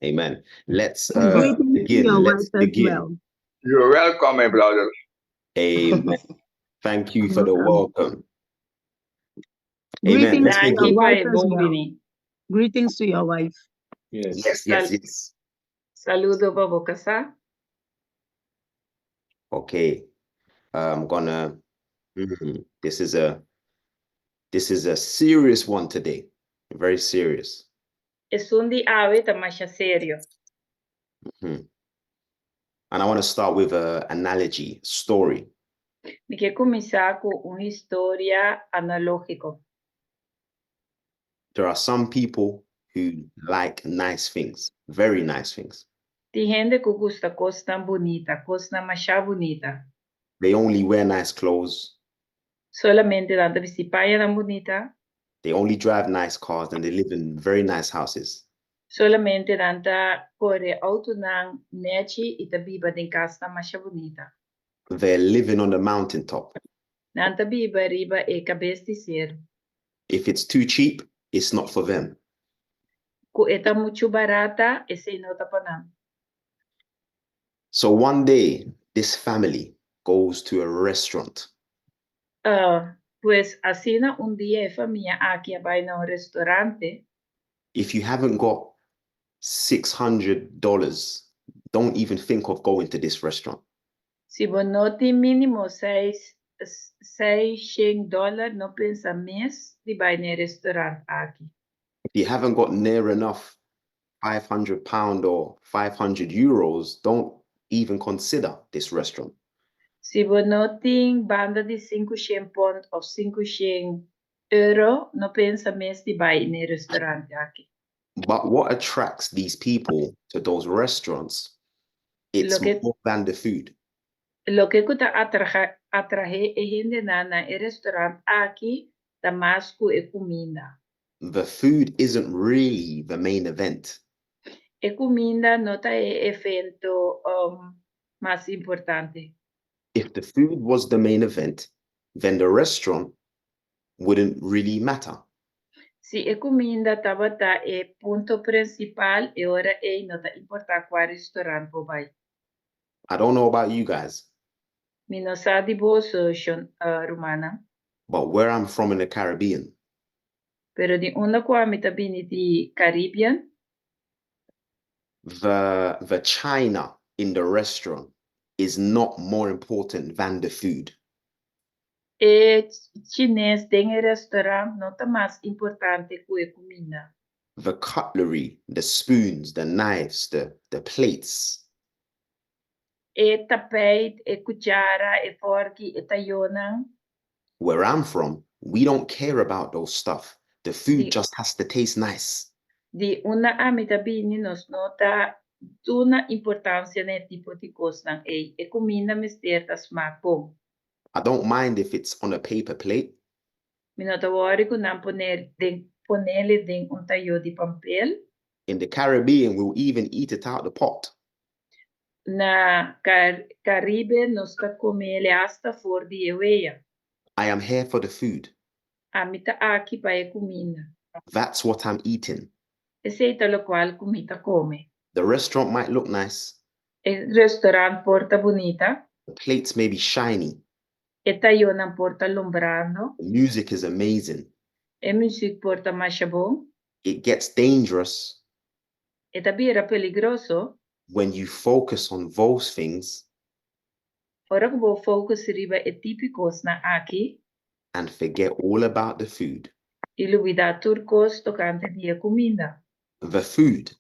Amen. Let's And greetings to begin. your Let's wife as begin. well. You're welcome, my brother. Amen. Thank you for the Welcome. welcome. Amen. Greetings Let's to your begin. Danki pa wife e as bon well. bini. Greetings to your wife. Yes. Yes. Saludo pa bo kasá. Okay. I'm gonna. This is a serious one today. Very serious. Esun di awe ta masha serio. And I want to start with a analogy story. Mi ke kuminsá ku un historia analógiko. There are some people who like nice things, very nice things. Tin hende ku gusta kosnan bunita, kosnan masha bunita. They only wear nice clothes. Solamente nan ta bisti pañanan bunita. They only drive nice cars and they live in very nice houses. Solamente nan ta kore outonan nèchi i ta biba den kasnan masha bunita. They're living on the mountaintop. Nan ta biba riba e kabes di seru. If it's too cheap, it's not for them. Ku e ta muchu barata, esei no ta pa nan. So one day, this family goes to a restaurant. Pues asina un dia e famia aki a bai na un restaurant. If you haven't got $600, don't even think of going to this restaurant. Si bo no tin mínimo 600 dòler, no pensa mes di bai na e restaurant aki. If you haven't got near enough £500 or €500, don't even consider this restaurant. Si bo no tin banda di 500 pònt òf 500 euro, no pensa mes di bai na e restaurant aki. But what attracts these people to those restaurants, it's more than the food. Loke ku ta atraé e hendenan na e restaurant aki ta mas ku e kuminda. The food isn't really the main event. E kuminda no ta e evento mas importante. If the food was the main event, then the restaurant wouldn't really matter. Si e kuminda tabata e punto prinsipal, e ora ei no ta importá kua restaurant bo bai. I don't know about you guys, Mi no sa di boso, rumannan. but where I'm from in the Caribbean, Pero di unda ku ami ta bini di Caribbean, the china in the restaurant is not more important than the food. E chines den e restaurant no ta mas importante ku e kuminda. The cutlery, the spoons, the knives, the plates, E tapijt, e kuchara, e fòrki, e tayónan. Where I'm from, we don't care about those stuff. The food just has to taste nice. Di unda ami ta bini, nos no ta duna importansia na e tipo di kosnan ei. E kuminda mester ta smak bon. I don't mind if it's on a paper plate. Mi no ta worry ku nan pon'é den un tayó di papel. In the Caribbean, we'll even eat it out the pot. Na Caribe nos ta kome asta for di e wea. I am here for the food. Ami ta aki pa e kuminda. That's what I'm eating. Esei ta loke ku mi ta kome. The restaurant might look nice. E restaurant por ta bunita. The plates may be shiny. E tayónan por ta lombrando. The music is amazing. E muzik por ta masha bon. It gets dangerous E ta bira peligroso when you focus on those things ora ku bo focus riba e tipo di kosnan aki and forget all about the food. I lubidá tur kos tokante di e kuminda. The food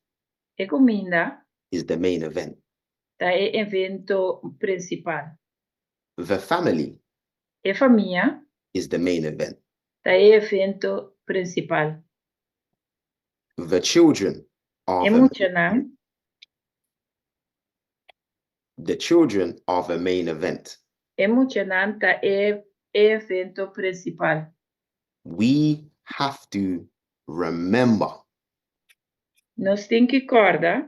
E kuminda is the main event. Ta e evento prinsipal. The family E famia is the main event. Ta e evento prinsipal. The children are E the, muchanan, the children are the main event. E muchanan ta e evento prinsipal. We have to remember Nos tin ku kòrda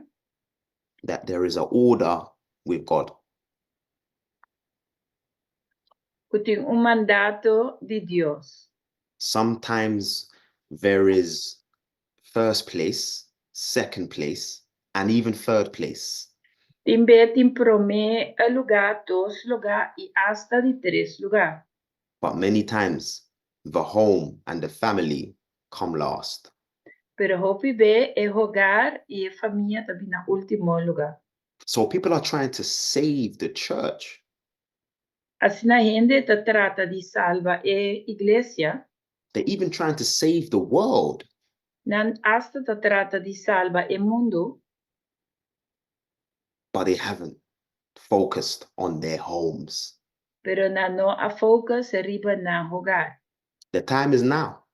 that there is an order with God. Ku tin un mandato di Dios. Sometimes there is first place, second place, and even third place. Tin be tin promé lugá, dos lugá i asta di tres lugá. But many times the home and the family come last. Pero hopi be e hogar i e famia ta bin na último lugá. So people are trying to save the church. Asina hende ta trata di salba e iglesia. They're even trying to save the world. Nan asta ta trata di salba e mundu. But they haven't focused on their homes. Pero nan no a focus riba nan hogar. The time is now.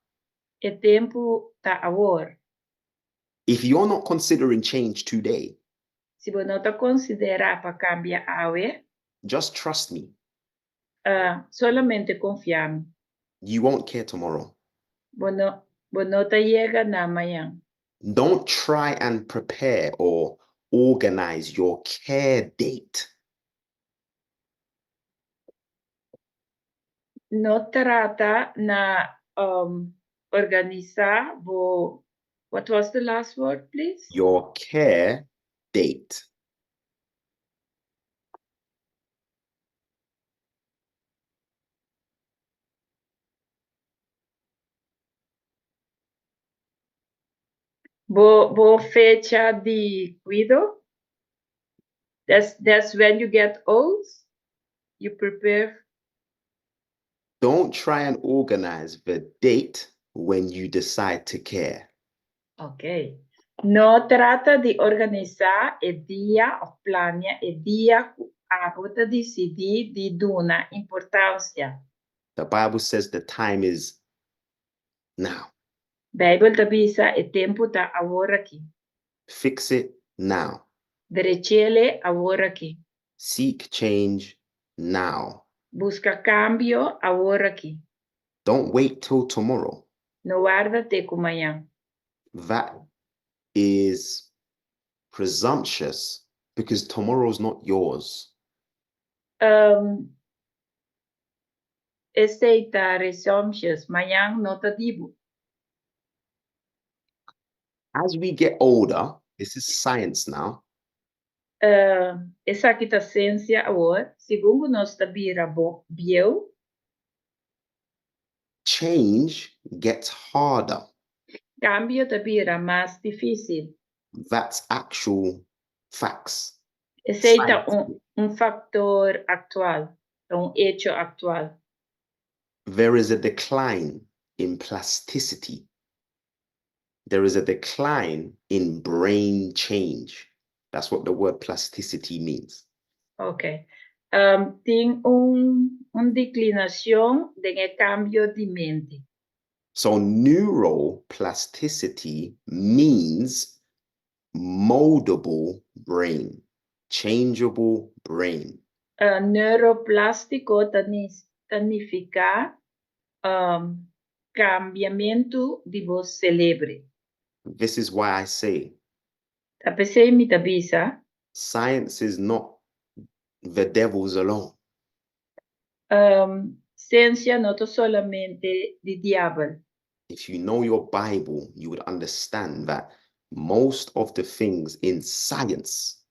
E tempu ta awor. If you're not considering change today, Si bo no ta konsiderá pa kambia awe, just trust me. Solamente konfia mi. You won't care tomorrow. Bo no bo no ta yega na mañan. Don't try and prepare or organize your care date. No trata na organisá bo, what was the last word, please? Your care date. Bo fecha di kuido. That's when you get old. You prepare. Don't try and organize the date when you decide to care. Ok. No trata di organisá e dia òf plania e dia ku abo ta disidí di duna importansia. The Bible says the time is now. Beibel ta bisa e tempu ta aworakí. Fix it now. Drech'ele aworakí. Seek change now. Buska kambio aworakí. Don't wait till tomorrow. No warda te ku mañan. That is presumptuous because tomorrow's not yours. Esei ta presumptuous, mañan no ta di bo. As we get older, this is science now. Esaki ta siensia awor, segun ku nos ta bira bo bieu. Change gets harder. Kambio ta bira mas difísil. That's actual facts. Esei ta un faktor aktual, ta un echo aktual. There is a decline in plasticity. There is a decline in brain change. That's what the word plasticity means. Ok. Tin un deklinashon den e kambio di mente. So neuroplasticity means moldable brain, changeable brain. Neuroplástiko ta nifiká kambiamentu di bo selebre. This is why I say Ta p'esei mi ta bisa. Science is not the devil's alone. Siensia no ta solamente di diabel. If you know your Bible, you would understand that most of the things in science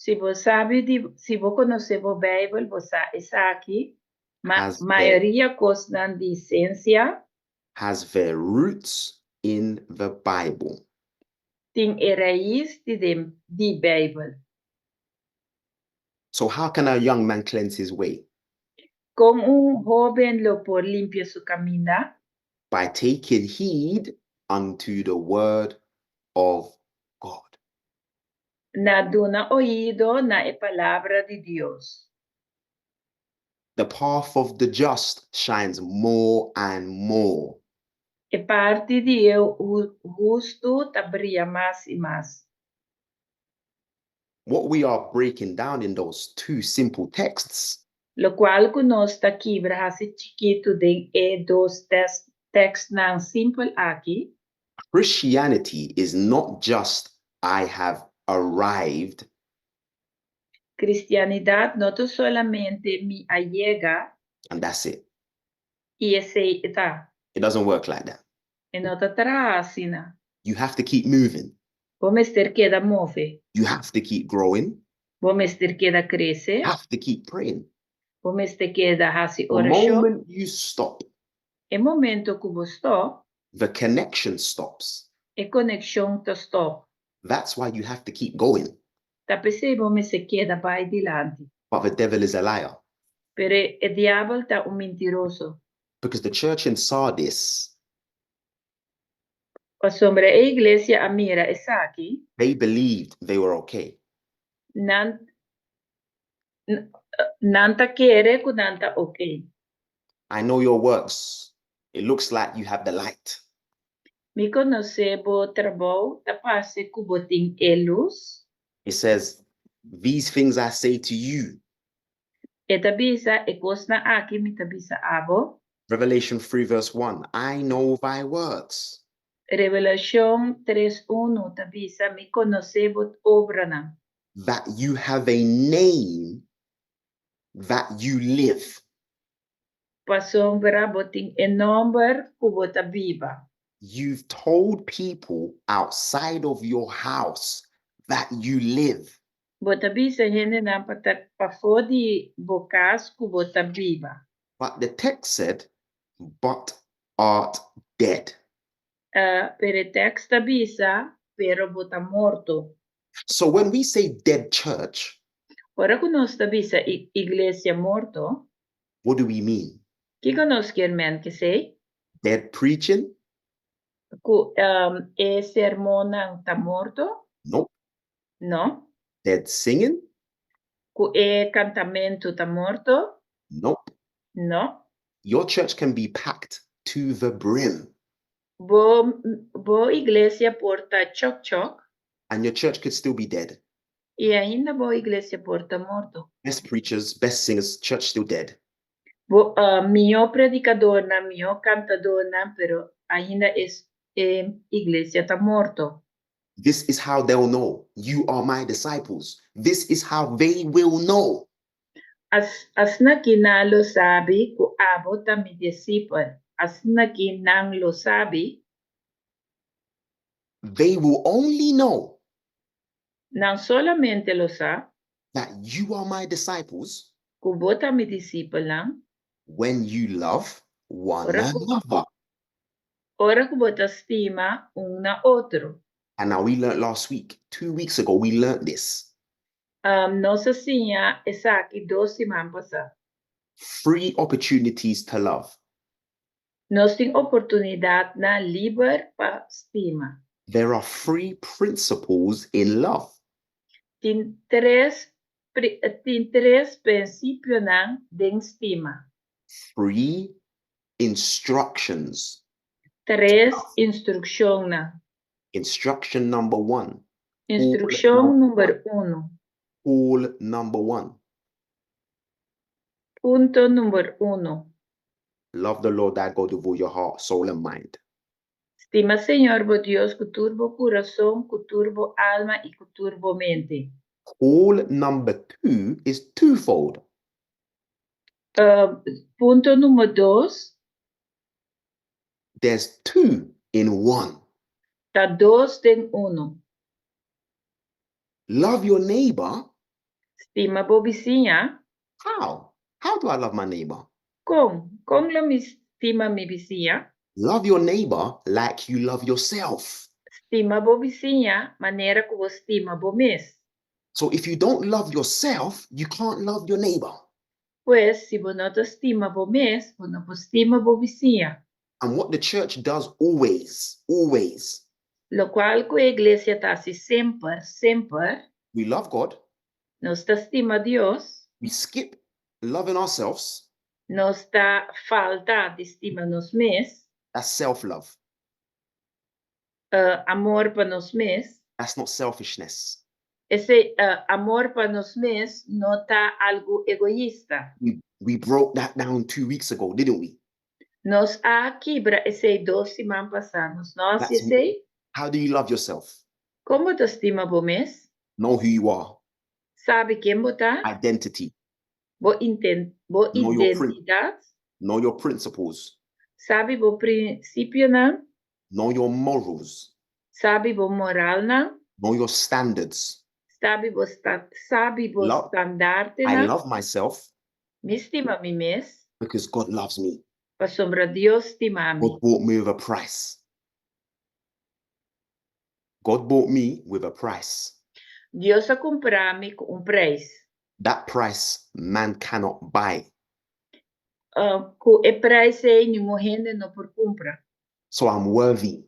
Si bo sabi di si bo konosé bo Beibel, bo sa esaki, ma mayoria kosnan di siensia has their roots in the Bible. Tin e rais di den di Beibel. So how can a young man cleanse his way? Kon un hóben lo por limpia su kaminda? By taking heed unto the word of God. Na duna oido na e palabra di Dios. The path of the just shines more and more. E parti di e hustu ta bria mas i mas. What we are breaking down in those two simple texts. Lokual ku nos ta kibra hasi chikitu den e dos tekstnan simpel aki. Christianity is not just I have arrived. Kristianidat no ta solamente mi a yega. And that's it. I esei e ta. It doesn't work like that. E no ta traha asina. You have to keep moving. Bo mester keda move. You have to keep growing. Bo mester keda krese. Have to keep praying. Bo mester keda hasi The orashon. moment you stop, E momento ku bo stòp, the connection stops. e konekshon ta stòp. That's why you have to keep going. Ta p'esei bo mester keda bai dilanti. But the devil is a liar. Pero e diabel ta un mintiroso. Because the church in Sardis, Pasobra e iglesia a mira esaki. they believed they were okay. Nan nan ta kere ku nan ta okay. I know your works. It looks like you have the light. Mi konosé bo trabou, ta parse ku bo tin e lus. It says, These things I say to you. E ta bisa, E kosnan aki mi ta bisa abo. Revelation 3, verse 1 I know thy works. Revelashon tres unu ta bisa, Mi konosé bo obranan. That you have a name that you live. Pasobra bo tin e nòmber ku bo ta biba. You've told people outside of your house that you live. Bo ta bisa hendenan pa ta pafó di bo kas ku bo ta biba. But the text said, But art dead. Pero e tèks ta bisa, Pero bo ta morto. So when we say dead church, Ora ku nos ta bisa iglesia morto, what do we mean? Kiko nos kier men k'esei? Dead preaching? Ku e sermonnan ta morto? Nope. No. Dead singing? Ku e kantamentu ta morto? Nope. No. Your church can be packed to the brim. Bo bo iglesia por ta chòk chòk. And your church could still be dead. I ainda bo iglesia por ta morto. Best preachers, best singers, church still dead. Bo mihó predikadornan, mihó kantadornan, pero ainda e e iglesia ta morto. This is how they'll know you are my disciples. This is how they will know. As asina nan lo sabi ku abo ta mi disipel. Asina nan lo sabi. They will only know Nan solamente lo sa that you are my disciples ku bo ta mi disipelnan when you love one Ora ku another. ora ku bo ta stima un na otro. And now we learned last week, 2 weeks ago, we learned this. Nos a siña esaki 2 siman pasá. Three opportunities to love. Nos tin oportunidatnan liber pa stima. There are three principles in love. Tin tres prinsipionan den stima. Three instructions. Tres instrukshonnan. Instruction number one. Instrukshon number 1. Call number one. Punto number 1. Love the Lord thy God with all your heart, soul, and mind. Stima Señor bo Dios ku tur bo kurason, ku tur bo alma i ku tur bo mente. Call number two is twofold. Punto number 2. There's two in one. Ta dos den unu. Love your neighbor. Stima bo bisiña. How? How do I love my neighbor? Kon? Kon lo mi stima mi bisiña? Love your neighbor like you love yourself. Stima bo bisiña manera ku bo stima bo mes. So if you don't love yourself, you can't love your neighbor. Pues, si bo no ta stima bo mes, bo no por stima bo bisiña. And what the church does always, always, Lokual ku iglesia ta hasi semper, semper, we love God, nos ta stima Dios, we skip loving ourselves. Nos ta falta di stima nos mes, That's self love. Amor pa nos mes. That's not selfishness. Esei amor pa nos mes no ta algu egoista. We broke that down 2 weeks ago, didn't we? Nos a kibra esei 2 siman pasá. Nos no a That's esei. How do you love yourself? Kon bo ta stima bo mes? Know who you are. Sabi ken bo ta? Identity. Bo, inten, bo Know your prin- identidat. Know your principles. Sabi bo prinsipionan. Know your morals. Sabi bo moralnan. Know your standards. Sabi bo sta sabi bo Love, I standaardenan. love myself Mi stima mi mes because God loves me. Pasobra Dios stima mi. God bought me with a price. God bought me with a price. Dios a kumpra mi ku un preis. That price man cannot buy. Ku e preis ei ningun hende no por kumpra. So I'm worthy.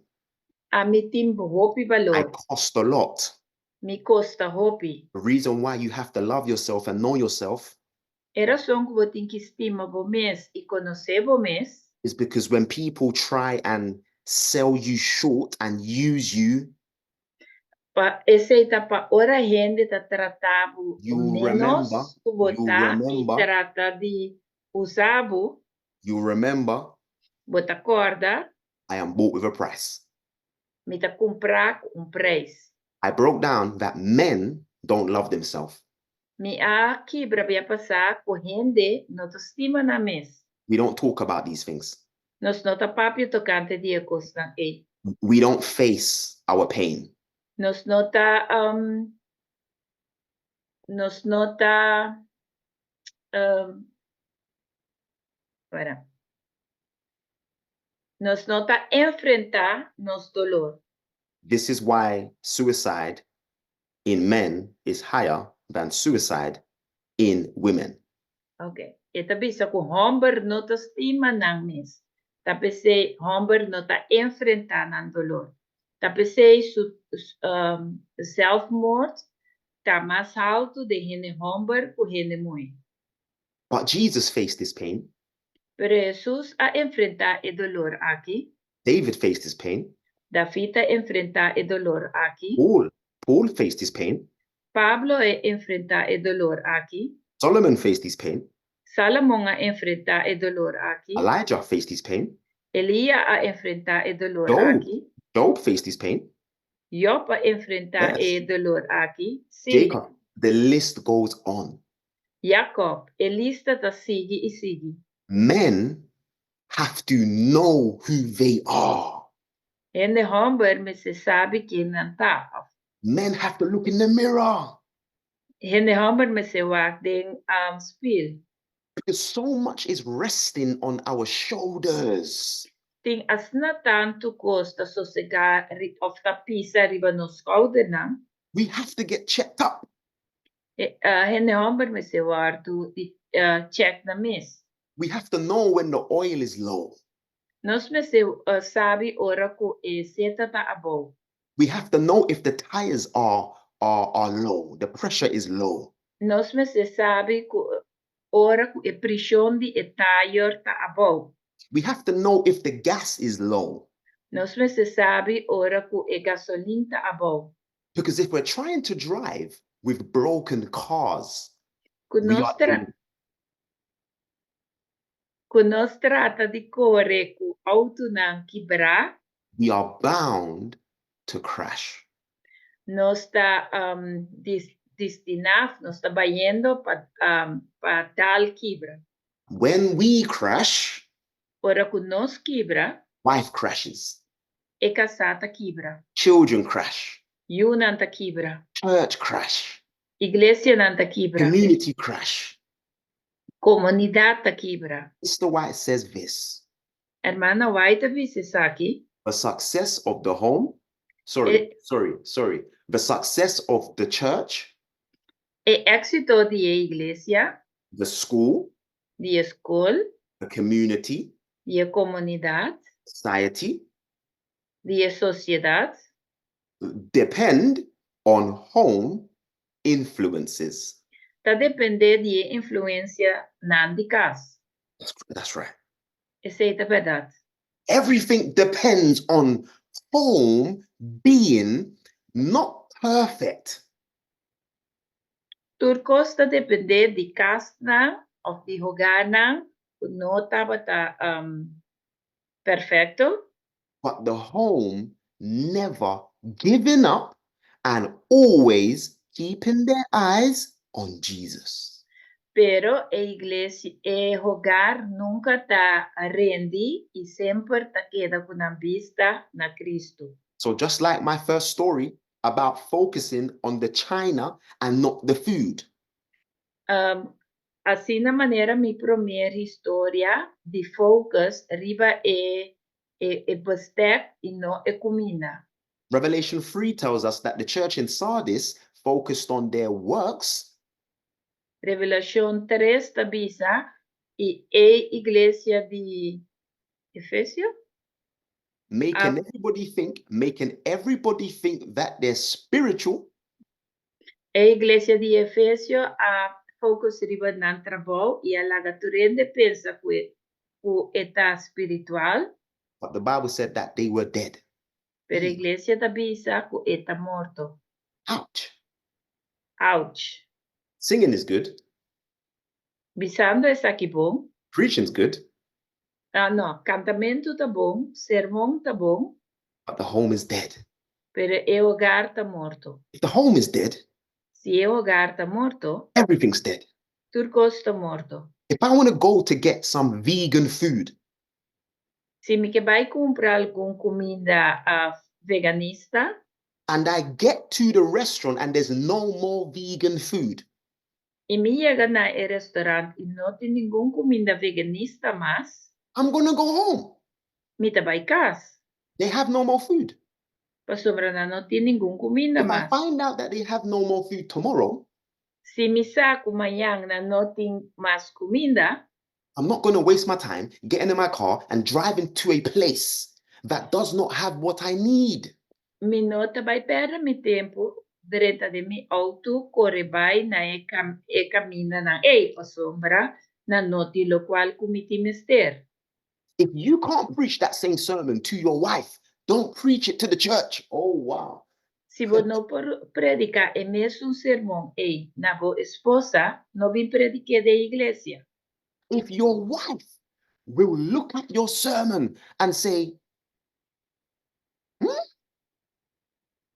Ami tin hopi I balor. cost a lot. Mi kosta hopi. The reason why you have to love yourself and know yourself E rason ku bo tin ki stima bo mes i konosé bo mes is because when people try and sell you short and use you, Pa esei ta pa ora hende ta trata bo you ménos remember, ku bo you ta i remember, trata di usa bo, you remember, bo ta kòrda, I am bought with a price. Mi ta kumprá ku un preis. I broke down that men don't love themselves. Mi a kibra bia pasá ku hende no ta stima nan mes. We don't talk about these things. Nos no ta papia tokante di e kosnan ei. We don't face our pain. Nos no ta nos no ta wera. Nos no ta enfrentá nos dolor. This is why suicide in men is higher than suicide in women. Ok. E ta bisa ku hòmber no ta stima nan mes. Ta p'esei hòmber no ta enfrentá nan dolor. Ta p'esei su sèlfmòrt ta mas haltu den hende hòmber ku hende muhé. But Jesus faced this pain. Pero Hesus a enfrentá e dolor aki. David faced his pain. David a enfrentá e dolor aki. Paul, Paul faced his pain. Pablo a enfrentá e dolor aki. Solomon faced his pain. Salomon a enfrentá e dolor aki. Elijah faced his pain. Elia a enfrentá e dolor Job, aki. Job faced his pain. Job a enfrentá e dolor aki. Sí. Jacob, the list goes on. Jacob, e lista ta sigui i sigui. Men have to know who they are. Hende hòmber mester sabi ken nan ta, òf. Men have to look in the mirror. Hende hòmber mester wak den spil. Because so much is resting on our shoulders. Tin asina tantu kos ta sosegá òf ta pisa riba nos skoudernan. We have to get checked up. Hende hòmber mester wòrdu di chèk nan mes. We have to know when the oil is low. Nos mester sabi ora ku e seta ta abou. We have to know if the tires are are are low, the pressure is low. Nos mester sabi ku ora ku e prishon di e tayer ta abou. We have to know if the gas is low. Nos mester sabi ora ku e gasolin ta abou. Because if we're trying to drive with broken cars, Ku we nos are tra in ku nos trata di kore ku outonan kibrá, we are bound to crash. Nos ta um, dis, destiná, nos ta bayendo pa, um, pa dal kibra. When we crash, Ora ku nos kibra, wife crashes, e kasá ta kibra, children crash, yunan ta kibra, church crash, iglesianan ta kibra, community crash. Komunidat ta kibra. Mr. White says this. Hermana White a bisa esaki. The success of the home, sorry, sorry, sorry. The success of the church, E éksito di e iglesia, the school, di e skol, the community, di e komunidat, society, di e sosiedat, depend on home influences. Ta dependé di e influensianan di kas. That's right. Esei ta bèrdat. Everything depends on home being not perfect, Tur kos ta dependé di kasnan òf di hogarnan ku no tabata um, perfekto, but the home never giving up and always keeping their eyes on Jesus. Pero e iglesia, e hogar nunka ta rendi i semper ta keda ku nan bista na Kristu. So just like my first story about focusing on the china and not the food. Asina manera mi promé historia di focus riba e bestek i no e kuminda. Revelation 3 tells us that the church in Sardis focused on their works Revelashon 3 ta bisa e iglesia di Efesio making Ah. everybody think that they're spiritual. E iglesia di Efesio a focus riba nan trabou i a laga tur hende pensa ku e ta spiritual, but the Bible said that they were dead. Pero iglesia ta bisa ku e ta morto. Ouch. Ouch. Singing is good, Bisando esaki bon. Preaching's good, Ah, no, kantamentu ta bon, sermon ta bon, but the home is dead. Pero e hogar ta morto. If the home is dead, Si e hogar ta morto, everything's dead. Tur kos ta morto. If I want to go to get some vegan food, Si mi ke bai kumpra algun kuminda veganista, and I get to the restaurant and there's no more vegan food, i mi yega na e restaurant i no tin ningun kuminda veganista mas, I'm going to go home. Mi ta bai kas. They have no more food. Pasobra nan no tin ningun kuminda If I mas. Find out that they have no more food tomorrow, Si mi sa ku mañan nan no tin mas kuminda, I'm not going to waste my time getting in my car and driving to a place that does not have what I need. Mi no ta bai pèrdè mi tempu drenta den mi outo kore bai na e kamindanan ei pasobra nan no tin lokual ku mi tin mester. If you can't preach that same sermon to your wife, don't preach it to the church. Oh, wow. Si bo no por prediká e mesun sermon ei na bo esposa, no bin predik'é den iglesia. If your wife will look at your sermon and say,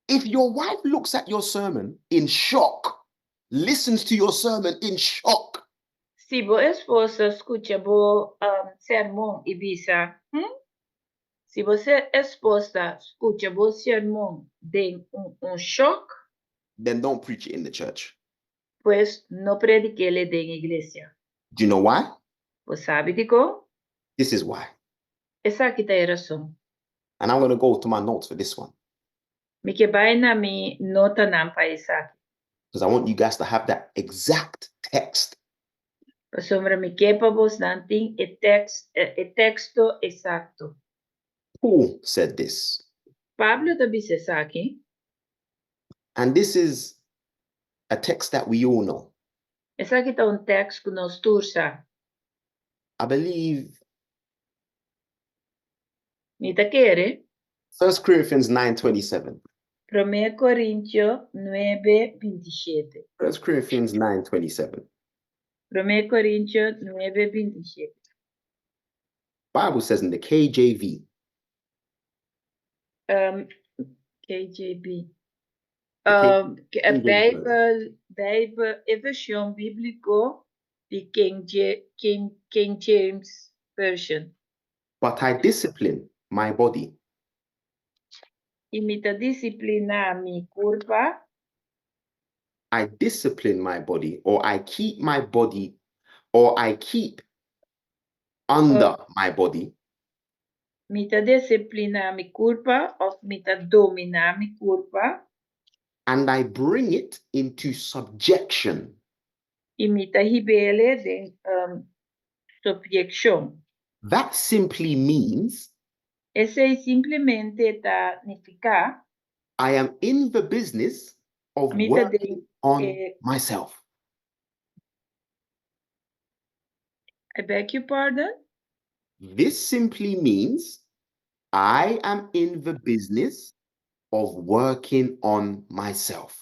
If your wife looks at your sermon in shock, listens to your sermon in shock, Si bo esposa skucha bo sermon i bisa, Si bo esposa skucha bo sermon den un shock, then don't preach it in the church. Pues no predik'é den iglesia. Do you know why? Bo sabi dikon? This is why. Esaki ta e rason. And I'm going to go to my notes for this one Mi ke bai na mi notanan pa esaki. Because I want you guys to have that exact text. Pasobra mi ke pa boso tin e teksto eksakto. Paul said this, Pablo ta bisa esaki. And this is a text that we all know. Esaki ta un teksto ku nos tur sa. I believe Mi ta kere. 1 Corinthians 9:27. 1 Korintio 9, 27. 1 Corinthians 9:27. 1 Korintio 9, 27. Bible says in the KJV, KJB. The E King James. Beibel, e vershon bíbliko di King James Version. "But I discipline my body I mi ta disipliná mi kurpa, I discipline my body, or I keep my body, or I keep under my body, Mi ta disipliná mi kurpa, òf mi ta dominá mi kurpa, and I bring it into subjection, i mi ta hib'é den supheshon. That simply means Esei simplemente ta nifiká I am in the business of Mi ta working den on myself. I beg your pardon? This simply means I am in the business of working on myself.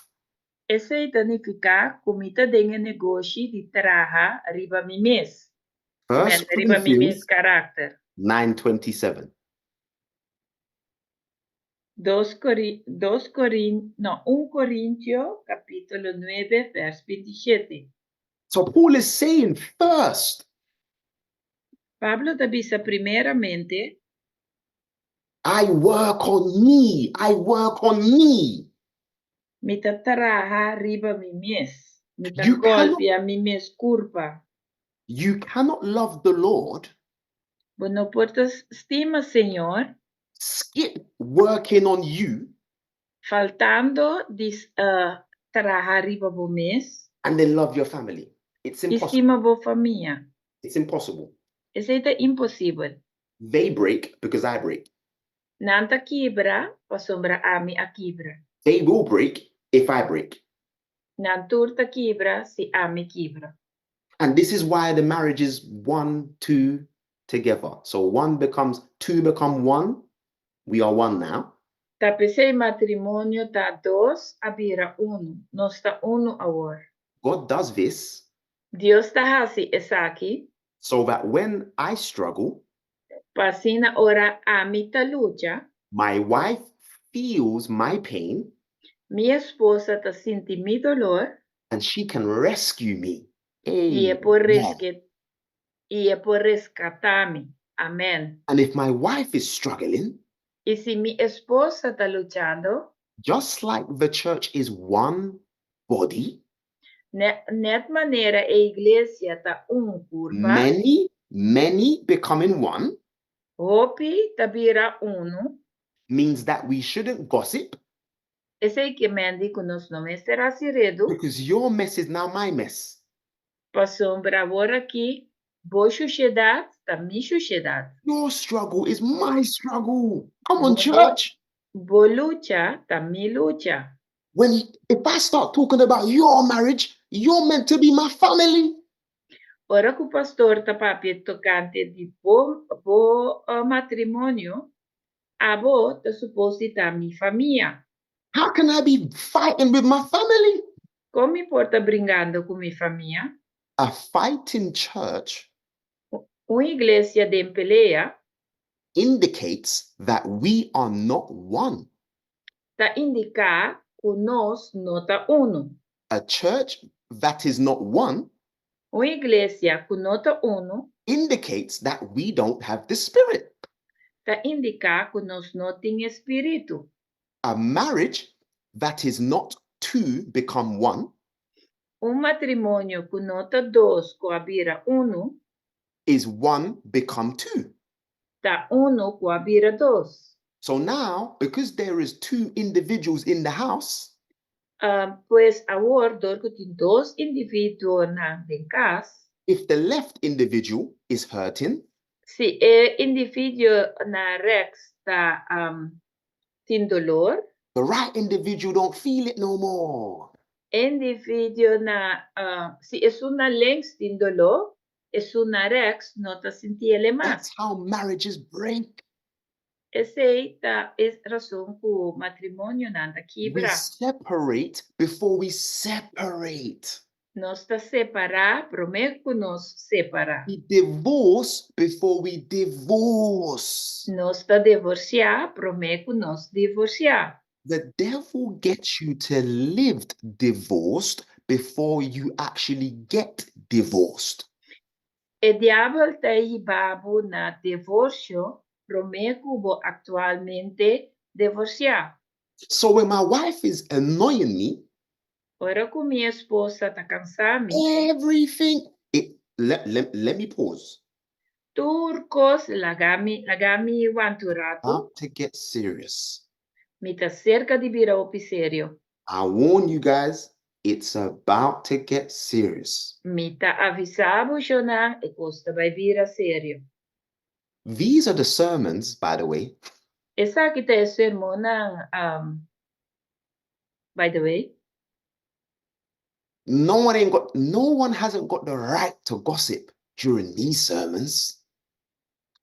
Esei ta nifiká ku mi ta den e negoshi di traha riba mi mes. First Riba mi mes Corinthians karakter. 9:27. 2 Korin, no, 1 Korintio, kapítulo 9, vèrs 27. So Paul is saying first, Pablo ta bisa primeramente, I work on me. I work on me. Mi ta traha riba mi mes. Mi ta You cannot gòlpia mi mes kurpa. You cannot love the Lord, Bo no por ta stima Señor, skip working on you, faltando di traha riba bo mes, and then love your family. It's i impossible. Stima bo famia. It's impossible. Esei ta imposibel. They break because I break. Nan ta kibra pasobra ami a kibra. They will break if I break. Nan tur ta kibra si ami kibra. And this is why the marriage is one, two together. So one becomes, two become one. We are one now. Ta p'esei matrimonio ta dos a bira unu. Nos ta unu awor. God does this Dios ta hasi esaki so that when I struggle, pa asina ora ami ta lucha, my wife feels my pain mi esposa ta sinti mi doló and she can rescue me. I e por Amen. resket i e por reskatá mi. Amèn. And if my wife is struggling, I si mi esposa ta luchando, just like the church is one body, nèt manera e iglesia ta un kurpa, many, many becoming one, hopi ta bira unu, means that we shouldn't gossip esei ke men di ku nos no mester hasi redu, because your mess is now my mess. Pasobra awor aki bo shushedat ta mi shushedat. Your struggle is my struggle. Come on, Bo, church. Bo lucha ta mi lucha. When if I start talking about your marriage, you're meant to be my family. Ora ku pastor ta papia tokante di bo matrimonio, abo ta suposto di ta mi famia. How can I be fighting with my family? Kon mi por ta bringando ku mi famia? A fighting church Un iglesia den pelea indicates that we are not one. Ta indiká ku nos no ta unu. A church that is not one Un iglesia ku no ta unu indicates that we don't have the Spirit. Ta indiká ku nos no tin Spiritu. A marriage that is not two become one Un matrimonio ku no ta dos ku a bira unu is one become two. Ta unu ku a bira dos. So now, because there is two individuals in the house, Pues awor, dor ku tin dos individuonan den kas, if the left individual is hurting, si e individuo na rechts ta tin doló, the right individual don't feel it no more. Individuo na si esun na links tin doló, esun na rechts no ta sintié mas. That's how marriages break. Esei ta e rason ku matrimonionan ta We kibra. Separate before we separate. Nos ta separá promé ku nos separá. We divorce before we divorce. Nos ta divorsiá promé ku nos divorsiá. The devil gets you to live divorced before you actually get divorced. E diabel ta hiba bo na divorsio promé ku bo aktualmente divorsiá. So when my wife is annoying me, Ora ku mi esposa ta kansa mi, everything it let me pause. Tur kos lagami wanta un ratu. About to get serious. Mi ta serka di bira hopi serio. I warn you guys, it's about to get serious. Mi ta avisá bosonan, e kos ta bai bira serio. These are the sermons, by the way, Esaki ta e sermonnan, by the way, No one hasn't got the right to gossip during these sermons.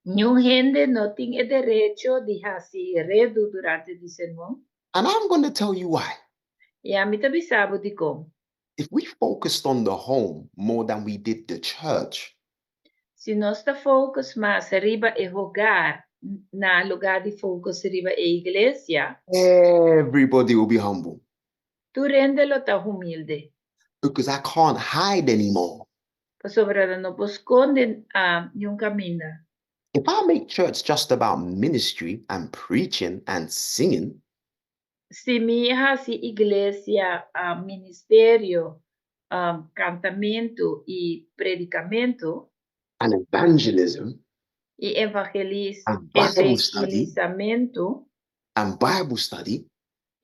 Niun hende no tin e derecho di hasi redu durante di sermon. And I'm going to tell you why. I ami ta bisa bo dikon. If we focused on the home more than we did the church, Si nos ta focus mas riba e hogar na lugá di focus riba e iglesia, everybody will be humble tur hende lo ta humilde. Because I can't hide anymore. Pasobra no por skonde niun kaminda. If I make church just about ministry and preaching and singing, Si mi hasi iglesia, ministerio, kantamentu i predikamentu, and evangelism i and Bible study evangelisamentu and Bible study,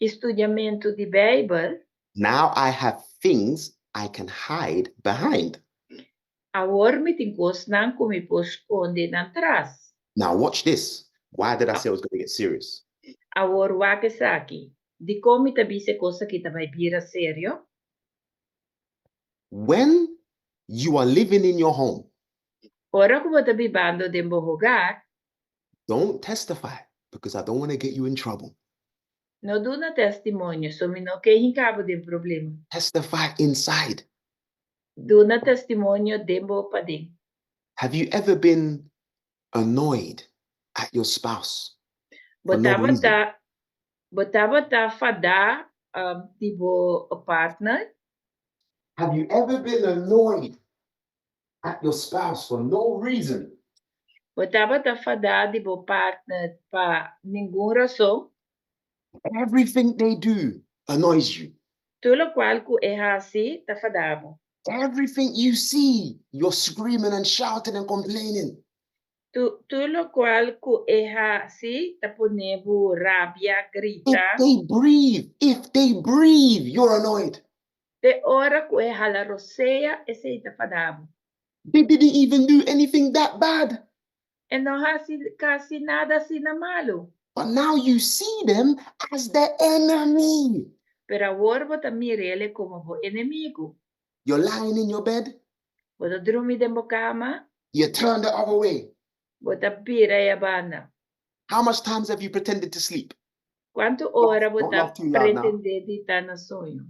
i studiamentu di Beibel, now I have things I can hide behind. Awor mi tin kosnan ku mi por skonde nan tras. Now watch this. Why did I say I was going to get serious? Awor wak esaki. Dikon mi ta bisa e kos aki ta bai bira serio? When you are living in your home, Ora ku bo ta bibando den bo hogar, don't testify because I don't want to get you in trouble. No duna testimonio, so mi no ke hinka bo den problema. Testify inside. Duna testimonio den bo paden. Have you ever been annoyed at your spouse Bo for no reason? Bo tabata fadá di bo partner? Have you ever been annoyed at your spouse for no reason? Bo tabata fadá di bo partner pa ningun rason? Everything they do annoys you. Tur loke ku e hasi ta fada bo. Everything you see, you're screaming and shouting and complaining. Tur loke ku e hasi ta pone bo rabia, If grita. they breathe, you're annoyed. Te ora ku e hala rosea, esei ta fada bo. They didn't even do anything that bad. E no a hasi kasi nada asina malu. But now you see them as the enemy. Pero awor bo ta mir'é komo bo enemigu. You're lying in your bed, Bo ta drumi den bo kama, you turn the other way. Bo ta bira e banda. How much times have you pretended to sleep? Kuantu ora Don't bo ta laugh too loud now. pretendé di ta na soño?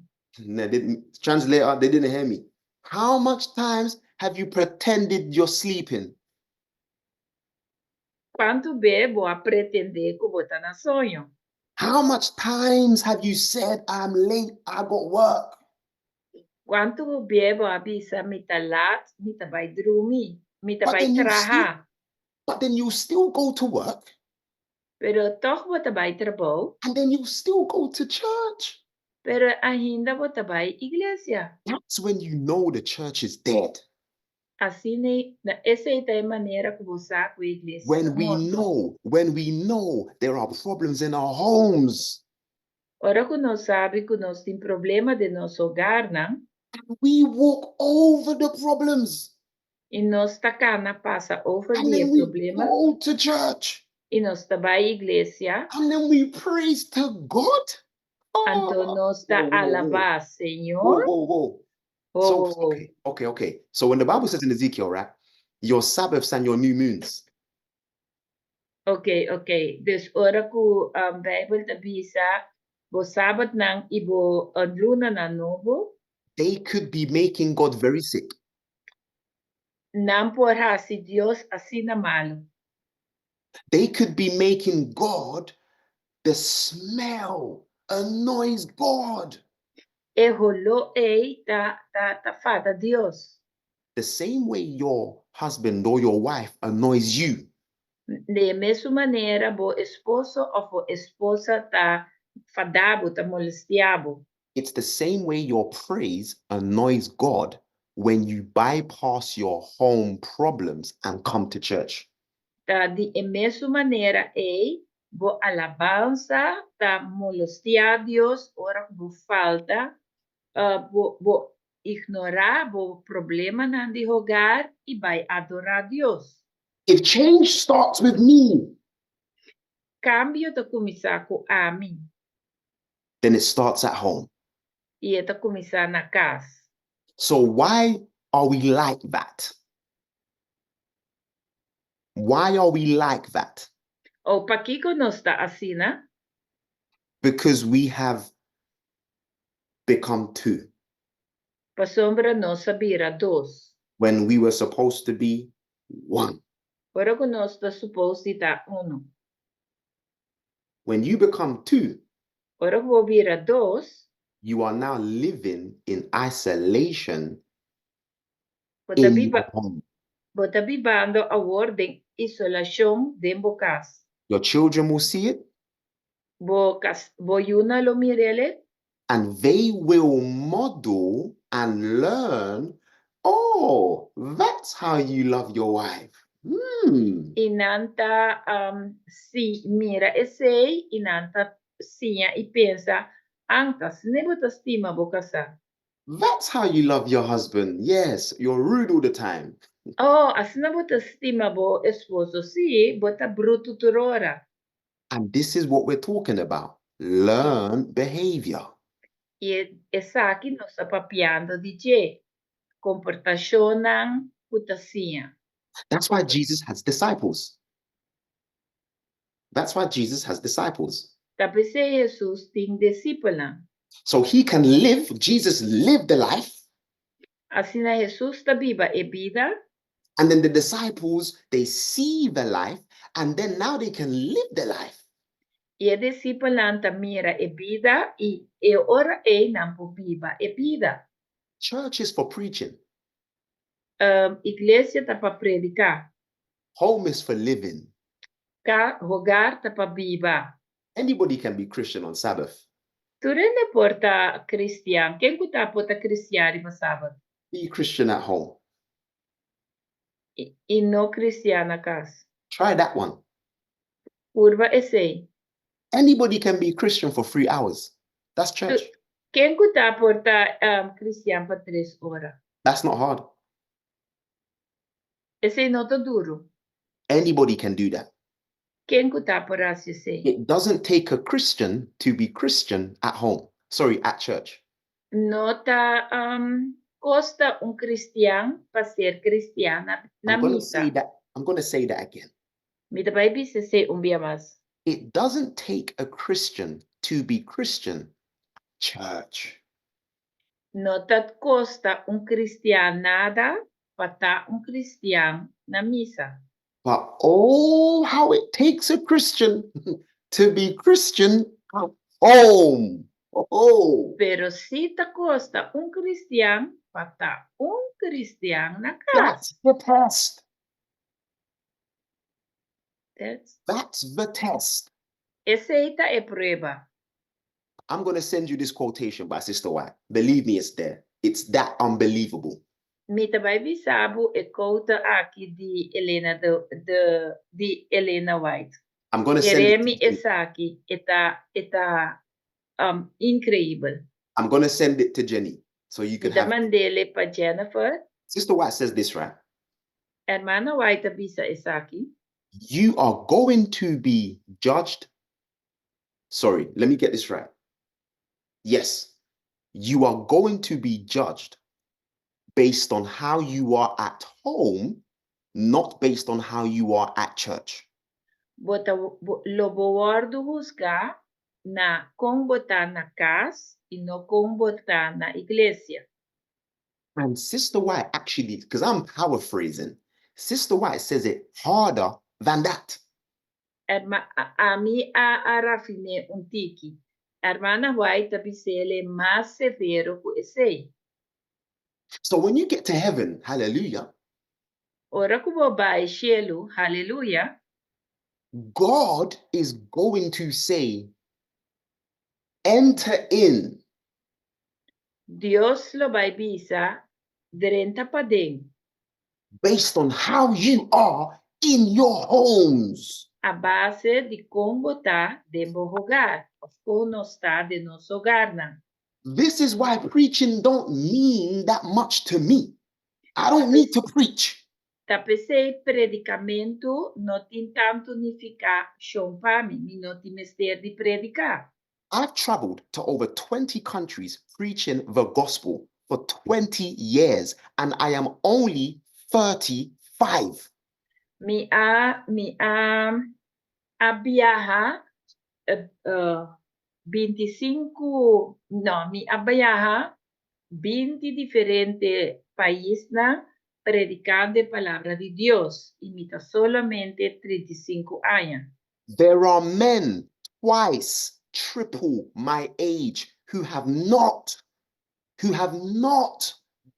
No, they didn't translator, they didn't hear me. How much times have you pretended you're sleeping? Kuantu be bo a pretendé ku bo ta na soño? How much times have you said, "I'm late, I got work"? Kuantu be bo a bisa mi ta lat, mi ta bai drumi, mi ta But bai then you traha. But then you still go to work Pero toch bo ta bai trabou, and then you still go to church. Pero ainda bo ta bai iglesia. That's when you know the church is dead. Asina, na esei ta e manera ku bo sa ku iglesia When we morto. Know, when we know there are problems in our homes, Ora ku nos sabi ku nos tin problema den nos hogarnan, we walk over the problems i nos ta kana pasa over and di then we problema go to church i nos ta bai iglesia, and then we praise to God. Anto Oh, nos ta whoa. alabá Whoa, Señor. whoa. So, Oh, okay. So when the Bible says in Ezekiel, right, your Sabbaths and your new moons, Ok. Dus ora ku Beibel ta bisa, bo sabatnan i bo lunanan nobo, they could be making God very sick. Nan por hasi Dios asina malu. They could be making God, the smell annoys God. E holó ei ta fada Dios. The same way your husband or your wife annoys you, Di mesun manera, bo esposo òf bo esposa ta fada bo, ta molestiá bo. It's the same way your praise annoys God when you bypass your home problems and come to church. Ta di e mesun manera ei, bo alabansa ta molestiá Dios ora ku bo falta, bo ignorá bo problemanan di hogar i bai adorá Dios. If change starts with me, Kambio ta kuminsá ku ami then it starts at home. I ta kuminsá na kas. So why are we like that? Why are we like that? O pakiko nos ta asina? Because we have become two Pasobra nos a bira dos. When we were supposed to be one. Ora ku nos ta supposed di ta unu. When you become two, Ora ku bo bira dos, you are now living in isolation bo ta in biba, your home. Bo ta bibando awor den isolashon den bo kas. Your children will see it. Bo kas, bo yunan lo mir'é. And they will model and learn, "Oh, that's how you love your wife. I nan ta si mira esei i nan ta siña i pensa, "Anto asina bo ta stima bo kasá." That's how you love your husband. Yes, you're rude all the time. "Oh, asina bo ta stima bo esposo. Sí, bo ta brutu tur ora." And this is what we're talking about: learn behavior. I esaki nos ta papiando di dje, komportashonnan ku ta siña. That's why Jesus has disciples. That's why Jesus has disciples. Ta p'esei Hesus tin disipelnan. So he can live, Jesus lived the life, Asina Hesus ta biba e bida. And then the disciples, they see the life, and then now they can live the life. I e disipelnan ta mira e bida i e ora ei nan por biba e bida. Church is for preaching. Iglesia ta pa prediká. Home is for living. Ka hogar ta pa biba. Anybody can be Christian on Sabbath. Tur hende por ta kristian. Ken ku ta por ta kristian riba sabat. Be Christian at home. I no kristian na kas. Try that one. Purba esei. Anybody can be Christian for 3 hours. That's church. Ken ku ta por ta kristian pa 3 ora. That's not hard. Esei no ta duru. Anybody can do that. Ken ku ta por hasi esei. It doesn't take a Christian to be Christian at home. Sorry, at church. No ta kosta un kristian pa ser kristian na I'm going to say misa. that. I'm going to say that again. Mi ta bai bisa esei un bia mas. It doesn't take a Christian to be Christian at church. No ta kosta un kristian nada pa ta un kristian na misa. But oh, how it takes a Christian to be Christian at home. Oh, Pero si ta kosta un kristian pa ta un kristian na kas. That's the test. That's That's the test. Esei ta e prueba. I'm going to send you this quotation by Sister White. Believe me, it's there. It's that unbelievable. Mi ta bai bisa bo e quote aki di Elena White. I'm going to send it Kere mi to you. Esaki e ta inkreibel. I'm going to send it to Jenny so you can Mi ta have. mand'é pa Jennifer. Sister White says this, right? Ruman White a bisa esaki. You are going to be judged. Sorry, let me get this right. Yes, you are going to be judged based on how you are at home, not based on how you are at church. Bo ta lo bo wòrdu husgá na kon bo ta na kas i no kon bo ta na iglesia. And Sister White actually, because I'm paraphrasing, Sister White says it harder than that. Ami a rafin'é un tiki. Ruman White bis'é mas severo ku esei. So when you get to heaven, hallelujah, Ora ku bo bai shelu, haleluya, God is going to say, "Enter in Dios lo bai bisa, "Drenta paden," based on how you are in your homes." a base di kon bo ta den bo hogar, òf kon nos ta den nos hogarnan. This is why preaching don't mean that much to me. I don't need to preach. Ta p'esei predikamentu no tin tantu nifikashon pa mi, mi no tin mester di prediká. I've traveled to over 20 countries preaching the gospel for 20 years, and I am only 35. Mi a biaha 25, no, mi a biaha 20 diferente paisnan predikando e palabra di Dios i mi ta solamente 35 aña. There are men twice, triple my age who have not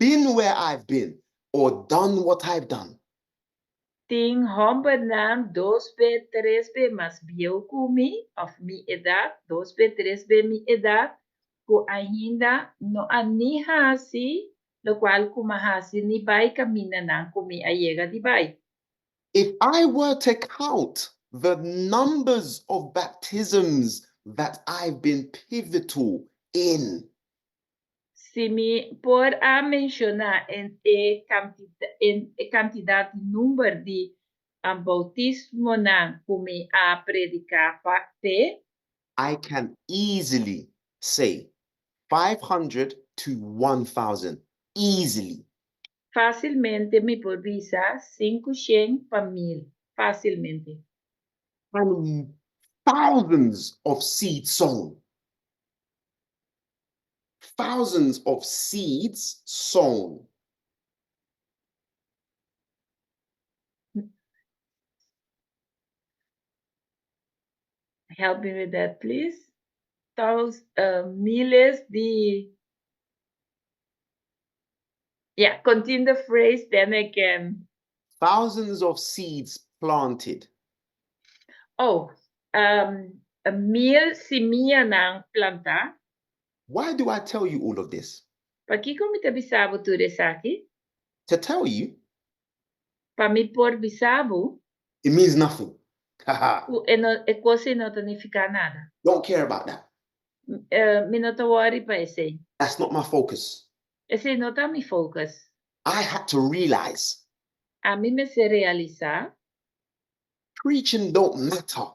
been where I've been or done what I've done. Tin hòmbernan dos be, tres be mas bieu ku mi, òf mi edat, dos be, tres be mi edat, ku ainda no a ni hasi lokual ku m'a hasi ni bai kamindanan ku mi a yega di bai. If I were to count the numbers of baptisms that I've been pivotal in, Si mi por a menshoná e kantidat di number di boutismonan ku mi a prediká pa p'e, I can easily say 500 to 1000, easily. Fásilmente mi por bisa 500 pa 1000, fásilmente. And thousands of seeds sown. Thousands of seeds sown. Help me with that, please. Thous, miles di. Yeah, continue the phrase, then I can. Thousands of seeds planted. Oh, mil simianan plantá. Why do I tell you all of this? Pakiko mi ta bisa bo tur esaki? To tell you Pa mi por bisa bo it means nothing. Haha. Ku e no e kos ei no ta nifiká nada. Don't care about that. Mi no ta wòri pa esei. That's not my focus. Esei no ta mi focus. I had to realize. Ami mester realisá. Preaching don't matter.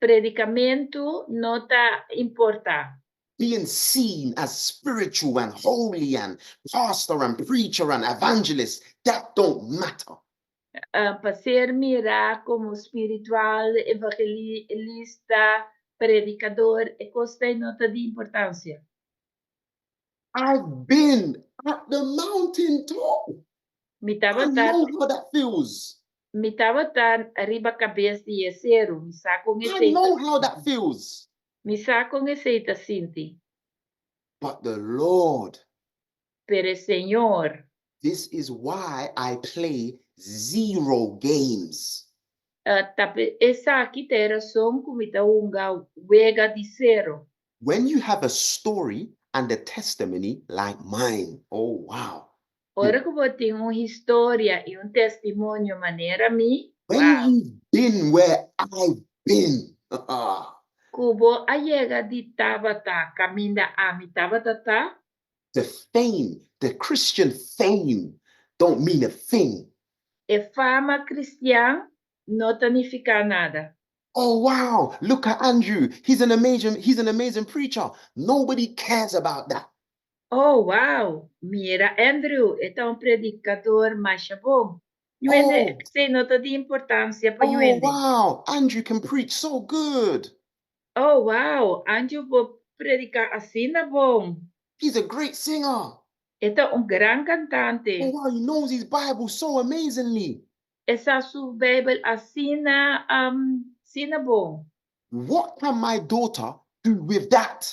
Predikamentu no ta importá. Being seen as spiritual and holy and pastor and preacher and evangelist, that don't matter. Pa ser mirá komo spiritual, evangelista, predikador, e kos ei no ta di importansia. I've been at the mountain top. Mi I tabata know how that feels. Mi tabata riba kabes di e seru, mi sa kon I esei ta know how that sinti. feels. Mi sa kon esei ta sinti. But the Lord. Pero e Señor. This is why I play zero games. Ta esaki ta e rason ku mi ta hunga wega di sero. When you have a story and a testimony like mine, oh wow. Ora ku bo tin un historia i un testimonio manera mi, When wow. you've been where I've been, Ku bo a yega di tabata kaminda ami tabata ta. The fame, the Christian fame don't mean a thing. E fama kristian no ta nifiká nada. Oh wow, look at Andrew, he's an amazing, he's an amazing preacher. Nobody cares about that. Oh wow, mira Andrew, e ta un predikador masha bon. Ñuende, Oh. esei no ta di importansia pa Oh ñuende. wow, Andrew can preach so good. Oh wow, Andrew por prediká asina bon. He's a great singer. E ta un gran kantante. Oh wow, he knows his Bible so amazingly. E sa su Bijbel asina asina bon. What can my daughter do with that?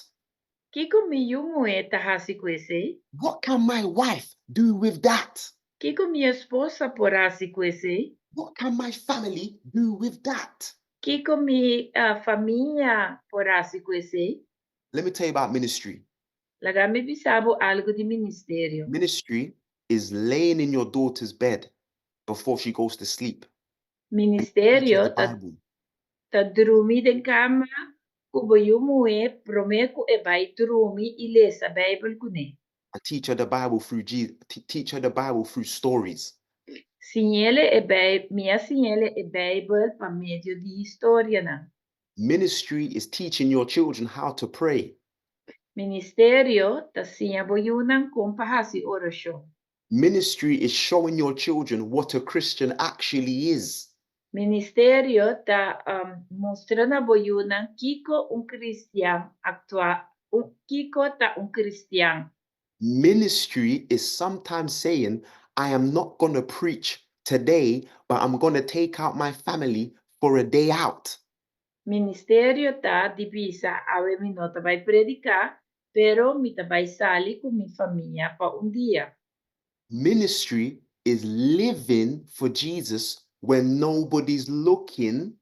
Kiko mi yu muhé ta hasi ku esei? What can my wife do with that? Kiko mi esposa por hasi ku esei? What can my family do with that? Kiko mi famia por hasi ku esei? Let me tell you about ministry. Laga mi bisa bo algu di ministerio. Ministry is laying in your daughter's bed before she goes to sleep. Ministerio ta ta drumi den kama ku bo yu muhé promé ku e bai drumi i lesa Beibel kuné. And teach her the Bible through Je teach her the Bible through stories. Siñ'ele e Bei mi a siñ'ele e Beibel pa medio di historianan. Ministry is teaching your children how to pray. Ministerio ta siña bo yunan kon pa hasi orashon. Ministry is showing your children what a Christian actually is. Ministerio ta mustra na bo yunan kiko un kristian aktua kiko ta un kristian. Ministry is sometimes saying, I am not gonna preach today, but I'm gonna take out my family for a day out. Ministerio ta di bisa, Awe mi no ta bai prediká, pero mi ta bai sali ku mi famia pa un dia. Ministry is living for Jesus when nobody's looking.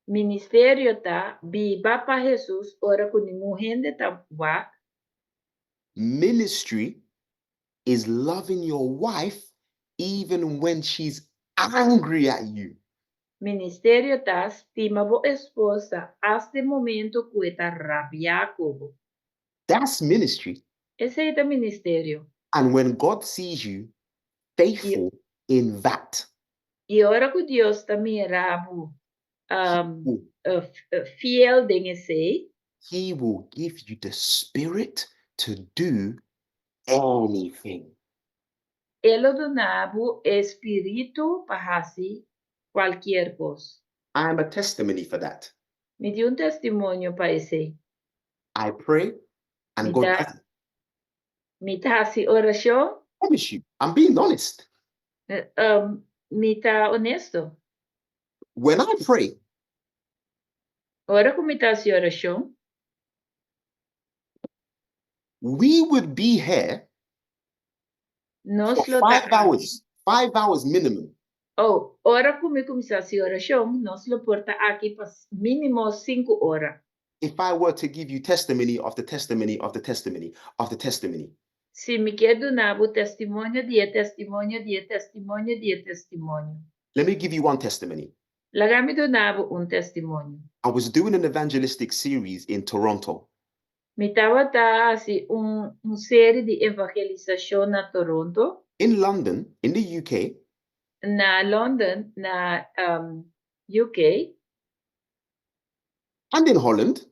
Ministerio ta biba pa Hesus ora ku ningun hende ta wak. Ministry is loving your wife even when she's angry at you. Ministerio ta stima bo esposa asta e momento ku e ta rabiá ku bo. That's ministry. Esei ta ministerio. And when God sees you faithful in that, I ora ku Dios ta mira bo fiel den esei, He will give you the spirit to do anything. E lo duna bo e spiritu pa hasi kualkier kos. I am a testimony for that. Mi tin un testimonio pa esei. I pray and God does it. Mi ta hasi orashon. Promise you, I'm being honest. Mi ta honesto. When I pray, Ora ku mi ta hasi orashon, we would be here nos for lo ta 5 aki. hours, 5 hours minimum. Oh, ora ku mi kuminsá hasi orashon, nos lo por ta aki pa mínimo 5 ora. If I were to give you testimony of the testimony of the testimony of the testimony. Si mi ke duna bo testimonio di e testimonio di e testimonio di e testimonio. Let me give you one testimony. Laga mi duna bo un testimonio. I was doing an evangelistic series in Toronto. Mi tabata hasi un serie di evangelisashon na Toronto. In London, in the UK, Na London, na UK, and in Holland,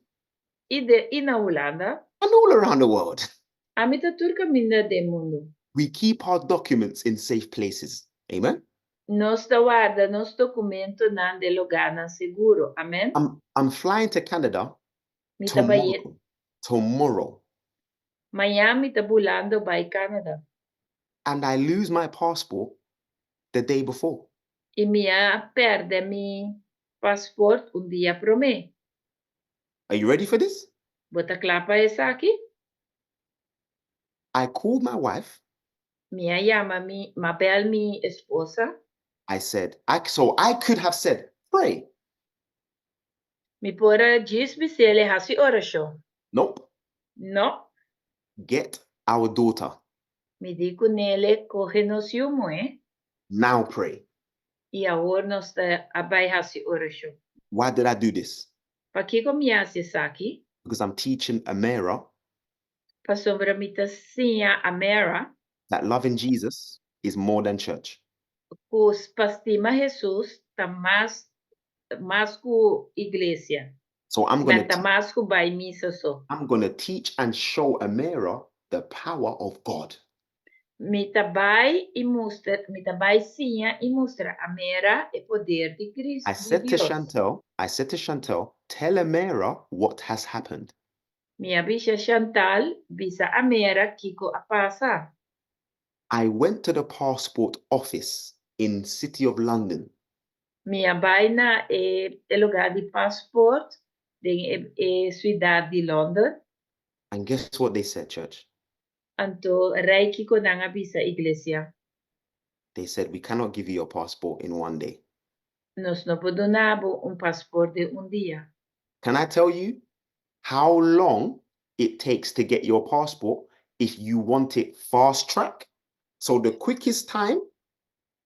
i na Hulanda, and all around the world. Ami ta tur kaminda den mundu. We keep our documents in safe places. Amen. Nos ta warda nos dokumentonan den lugánan sigur. Amèn. I'm flying to Canada Mi ta bai tomorrow. Tomorrow. Mañan mi ta bulando bai Canada. And I lose my passport the day before. I mi a pèrdè mi paspòrt un dia promé. Are you ready for this? Bo ta kla pa esaki? I called my wife. Mi a yama mi, m'a bèl mi esposa. I said, so I could have said, "Pray." Mi por a djis bis'é hasi orashon. Nope. No. "Get our daughter." Mi di kuné, "Kohe nos yu muhé." "Now pray." I awor nos ta bai hasi orashon. Why did I do this? Pakiko mi a hasi esaki? Because I'm teaching Amara Pasobra mi ta siña Amara that loving Jesus is more than church. Ku pa stima Jesus ta mas ku iglesia. So I'm gonna Ta mas ku bai misa so. I'm gonna teach and show Amara the power of God. Mi ta bai i mustra, mi ta bai siña i mustra Amara e poder di Kristu. I said to Chantel, I said to Chantel, "Tell Amara what has happened." Mi a bisa Chantal, "Bisa Amara kiko a pasa." I went to the passport office in City of London. Mi a bai na e lugá di paspòrt den e siudat di London. And guess what they said, church? Anto rai kiko nan a bisa, iglesia? They said, "We cannot give you your passport in one day." "Nos no por duna bo un paspòrt den un dia." Can I tell you how long it takes to get your passport if you want it fast track? So the quickest time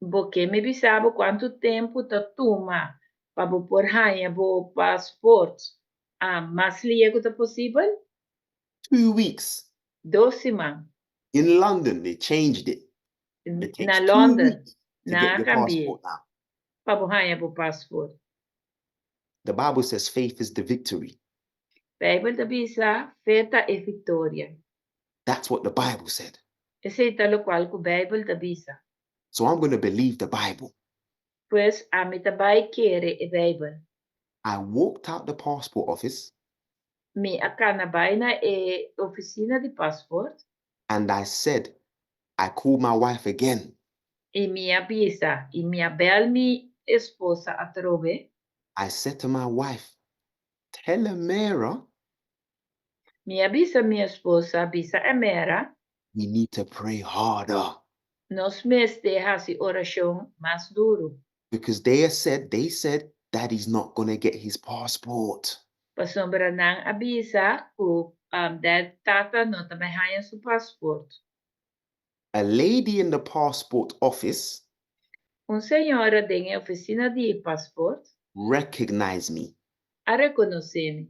Bo ke mi bisa bo kuantu tempu ta tuma pa bo por haña bo paspòrt mas lihé ku ta posibel? 2 weeks. 2 siman. In London, they changed it. It takes Na 2 London, weeks to get your nan a kambia passport now. Pa bo haña bo paspòrt. The Bible says faith is the victory. Beibel ta bisa fe ta e viktoria. That's what the Bible said. Esei ta loke ku Beibel ta bisa. So I'm going to believe the Bible. Pues ami ta bai kere e Beibel. I walked out the passport office Mi a kana bai na e ofisina di paspòrt and I said, I called my wife again. I mi a bisa, i mi a bèl mi esposa atrobe. I said to my wife, "Tell Amara Mi a bisa mi esposa, "Bisa Amara, we need to pray harder." Nos mester hasi orashon mas duru. Because they said daddy's not gonna get his passport. Pasobra nan a bisa ku dad tata no ta bai haña su pasport. A lady in the passport office Un señora den ofisina di pasport recognized me. A rekonosé mi.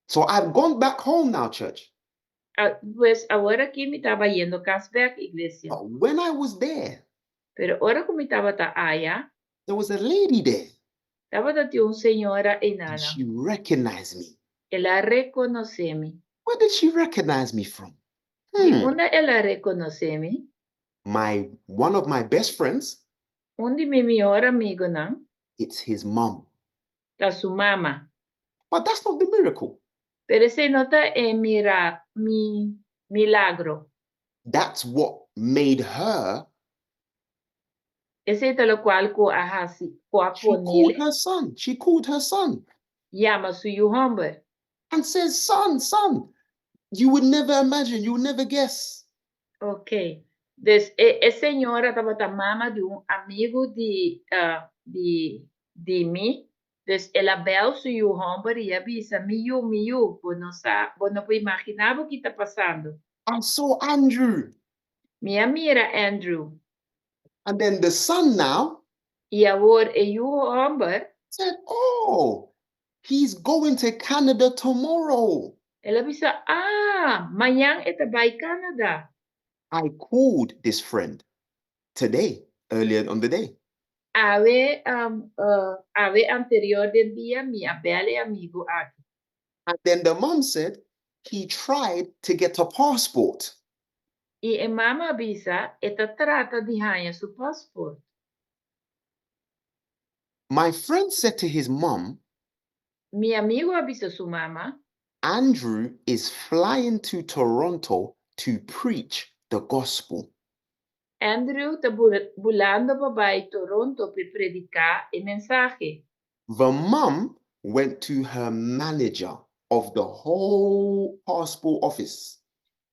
So I've gone back home now, church. Ah, pues awor aki mi ta bayendo kas bèk, iglesia. But when I was there, Pero ora ku mi tabata aya, there was a lady there tabatin un señora and einan. she recognized me. El a rekonosé mi. Where did she recognize me from? Di unda el a rekonosé mi? My one of my best friends, Un di mi mihó amigunan, it's his mom. Ta su mama. But that's not the miracle. Pero esei no ta e mira, mi milagro. That's what made her. Esei ta loke ku a hasi, ku a She called pon'é her son. She called her son yama su yu hòmber. And says, "Son, son, you would never imagine, you would never guess." Ok. Dus e señora tabata mama di un amigu di mi. Dus el a bèl su yu hòmber i a bisa, "Mi yu, mi yu, bo no sa, bo no por imaginá kiko ta pasando." "I saw Andrew." "Mi a mira Andrew." And then the son now I awor e yu hòmber, said, "Oh, he's going to Canada tomorrow." El a bisa, "Ah, mañan e ta bai Canada." I called this friend today, earlier on the day. Awe anterior den dia, mi a bèl e amigu aki. And then the mom said he tried to get a passport. I e mama a bisa, e ta trata di haña su pasport. My friend said to his mom, Mi amigu a bisa su mama, "Andrew is flying to Toronto to preach the gospel." "Andrew ta bulando pa bai Toronto pa prediká e mensahe." The mom went to her manager of the whole passport office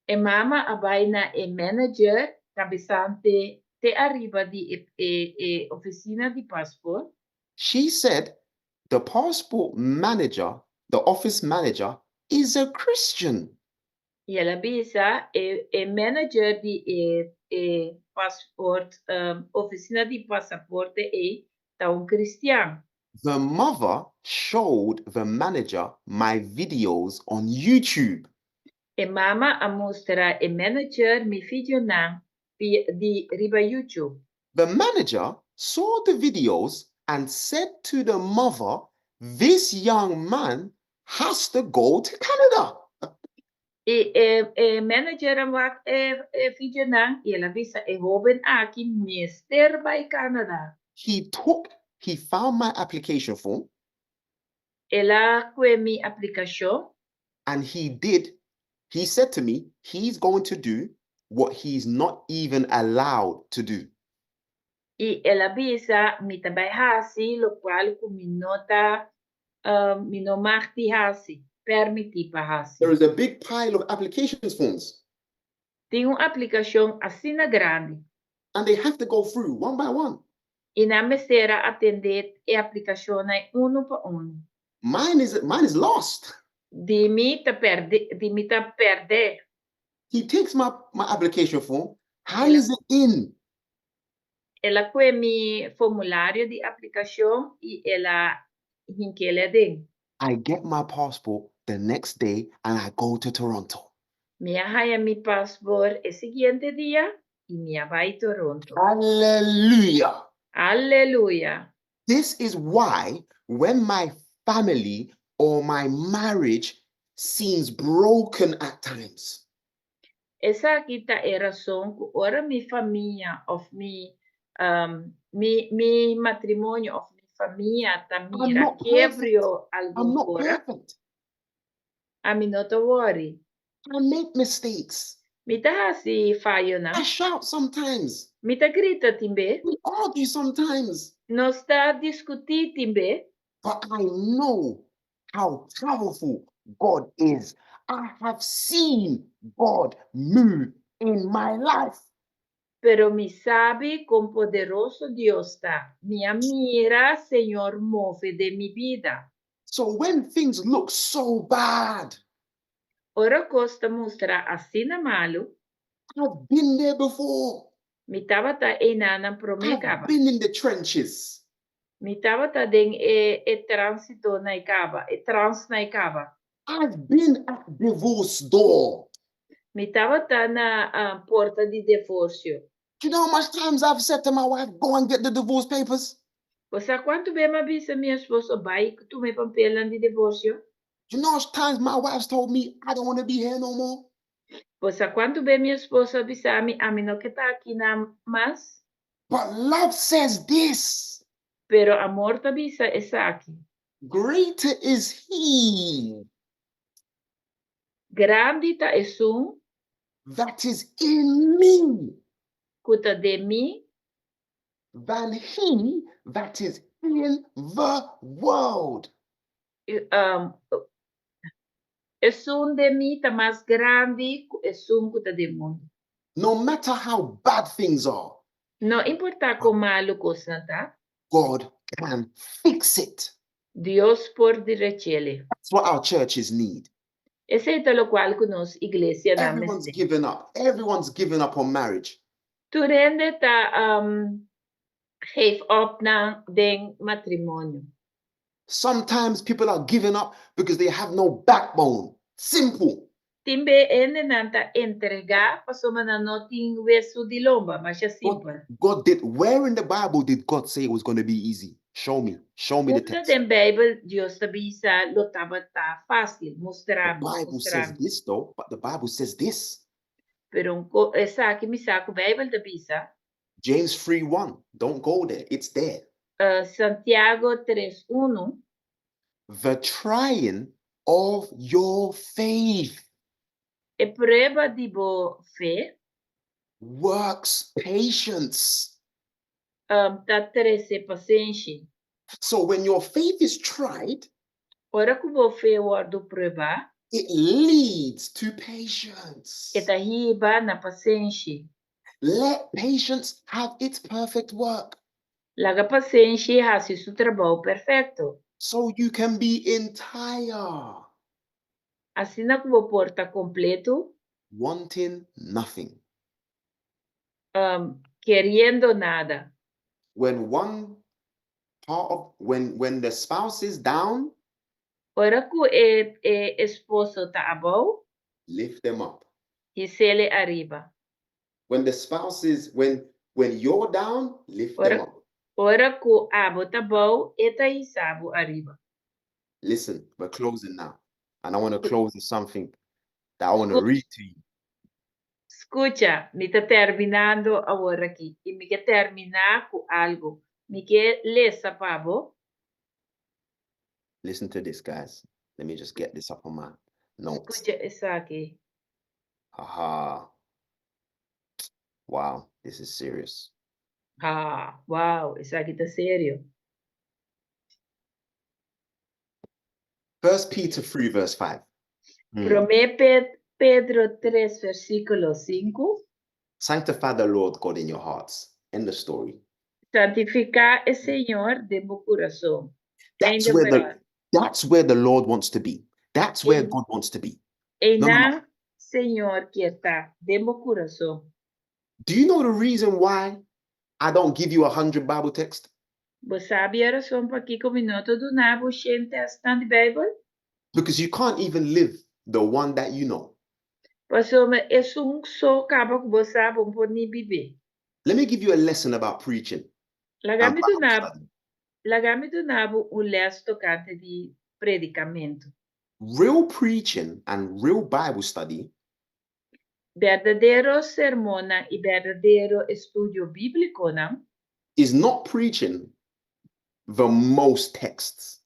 E mama a bai na e manager, kabesante te ariba di e ofisina di pasport. She said the passport manager, the office manager, is a Christian. I el a bisa, e manager di e passport, ofisina di pasaporte e ta un kristian. The mother showed the manager my videos on YouTube. E mama a mustra e manager mi videonan di riba YouTube. The manager saw the videos and said to the mother, "This young man has to go to Canada." E, e manager a wak e videonan i el a bisa, "E hóben aki mester bai Canada." He found my application form El a kue mi aplikashon and he said to me, he's going to do what he's not even allowed to do. I el a bisa, "Mi ta bai hasi, loke ku mi no ta, mi no mag di hasi, permití pa hasi." There is a big pile of applications forms Tin un aplikashon asina grandi. And they have to go through one by one. I nan mester atendé e aplikashon unu pa unu. Mine is lost. Di mi ta pèrdè, di mi ta pèrdè. He takes my application form, hands it in, El a kue mi formulario di aplikashon i el a hink'é aden. I get my passport the next day and I go to Toronto. Mi a haña mi pasport e siguiente dia i mi a bai Toronto. Hallelujah. Aleluya. This is why when my family or my marriage seems broken at times, Esaki ta e rason ku ora mi famia òf mi matrimonio òf mi famia ta mira not perfect. kebra I'm algun not ora, perfect. Ami no ta worry. I make mistakes. Mi ta hasi fayonan. I shout sometimes. Mi ta grita tin be. We argue sometimes. Nos ta diskutí tin be. But I know how powerful God is. I have seen God move in my life. Pero mi sabi kon poderoso Dios ta. Mi a mira Señor move den mi bida. So when things look so bad, Ora kos ta mustra asina malu, I've been there before. Mi tabata einan promé I've kaba. Been in the trenches. Mi tabata den e tránsitonan kaba, e trenchnan kaba. I've been at divorce door. Mi tabata na porta di divorsio. Do you know how much times I've said to my wife, "Go and get the divorce papers"? Bo sa kuantu be m'a bisa mi esposa, "Bai tuma e papelnan di divorsio"? Do you know how much times my wife's told me, "I don't want to be here no more"? Bo sa kuantu be mi esposa a bisa mi, "Ami no ke ta akinan mas"? But love says this: Pero amor ta bisa esaki. Greater is he Grandi ta esun that is in me ku ta den mi than he that is in the world. Esun den mi ta mas grandi ku esun ku ta den mundu. No matter how bad things are, No importá kon malu kosnan ta, God can fix it. Dios por drech'é. That's what our churches need. Esei ta loke ku nos iglesianan Everyone's mester. Given up. Everyone's given up on marriage. Tur hende ta geef op na den matrimonio. Sometimes people are giving up because they have no backbone. Simple. Tin be hendenan ta entregá pasobra nan no tin wesu di lomba, masha simpel. God did. Where in the Bible did God say it was going to be easy? Show me. Show me the Unda text. den Beibel Dios a bisa lo tabata fásil? Mustra The Bible mustra. Says this though, but the Bible says this. Pero esaki mi sa ku Beibel ta bisa. James 3:1. Don't go there. It's there. Santiago 3:1. The trying of your faith E prueba di bo fe works patience. Ta trese pasenshi. So when your faith is tried, Ora ku bo fe wòrdu probá, it leads to patience. E ta hiba na pasenshi. Let patience have its perfect work Laga pasenshi hasi su trabou perfekto. So you can be entire, Asina ku bo por ta kompleto, wanting nothing. Keriendo nada. When one part of when the spouse is down, Ora ku e esposo ta abou, lift them up. His'é ariba. When the spouse is when you're down, lift them up. Ora ku abo ta abou, e ta hisabo ariba. Listen, we're closing now. And I want to close with something that I want to read to you. Skucha, mi ta terminando awor aki. I mi ke terminá ku algu. Mi ke lesa pa bo. Listen to this, guys. Let me just get this up on my notes. Skucha esaki. Aha. Wow, this is serious. Ah, wow, esaki ta serio. First Peter 3, verse 5. Promé Pedro 3, versíkulo 5. Sanctify the Lord God in your hearts. End the story. Santifiká e Señor den bo kurason. That's End of where the verse. That's where the Lord wants to be. That's where Amen. God wants to be. E No. nan Señor ke ta den bo kurason. Do you know the reason why I don't give you 100 Bible text? Bo sabi e rason pakiko mi no ta duna bo 100 teksto di Beibel? Because you can't even live the one that you know. Pasobra esun so kaba ku bo sa, bo no por ni biba. Let me give you a lesson about preaching Laga and mi Bible duna, study. Laga mi duna bo un lès tokante di predikamentu. Real preaching and real Bible study Berdadero sermon i berdadero estudio bíbliko, no? Is not preaching the most texts.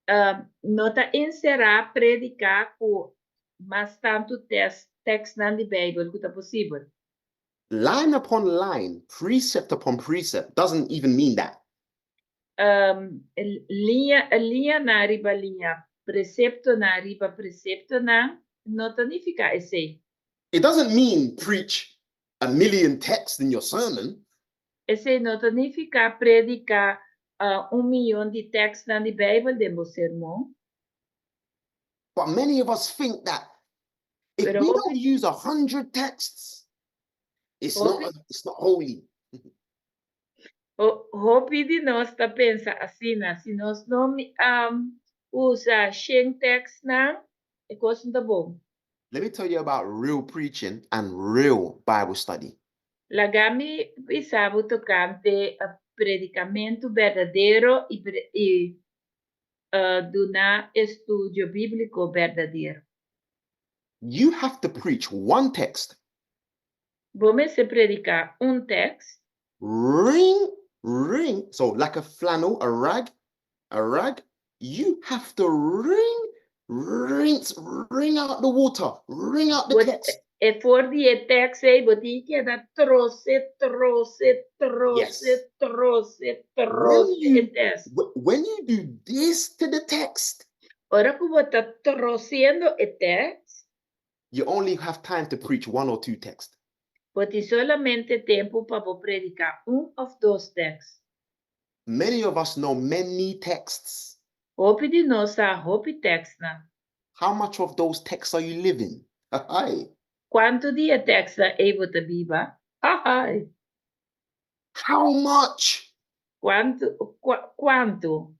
No ta enserá prediká ku mas tantu tekstonan di Beibel ku ta posibel. Line upon line, precept upon precept doesn't even mean that. Liña, liña riba liña, preseptonan riba preseptonan, no ta nifiká esei. It doesn't mean preach a million texts in your sermon. Esei no ta nifiká prediká un mion di tèkstnan di Beibel den bo sermon. But many of us think that if Pero we hopi- don't use 100 texts, it's not Hopi- it's not holy. Hopi di nos ta pensa asina, si nos no usa shen tèkstnan, e kos no ta bon. Let me tell you about real preaching and real Bible study. Laga mi bisa bo tokante predikamentu berdadero i duna estudio bíbliko berdadero. You have to preach one text. Bo mester prediká un tèkst. Wring, wring, so like a flannel, a rag, a rag, you have to wring, rinse, wring out the water, wring out the text. E for di e tèkst ei, bo tin keda trose, trose, trose, trose, trose e tèkst. When you do this to the text, Ora ku bo ta trosiendo e tèkst, you only have time to preach one or two texts. Bo tin solamente tempu pa bo prediká un òf dos tèkst. Many of us know many texts. Hopi di nos sa hopi tèkstnan. How much of those texts are you living? Hi. Kuantu di e tèkstnan ei bo ta biba? Hi. How much? Kuantu? Kuantu?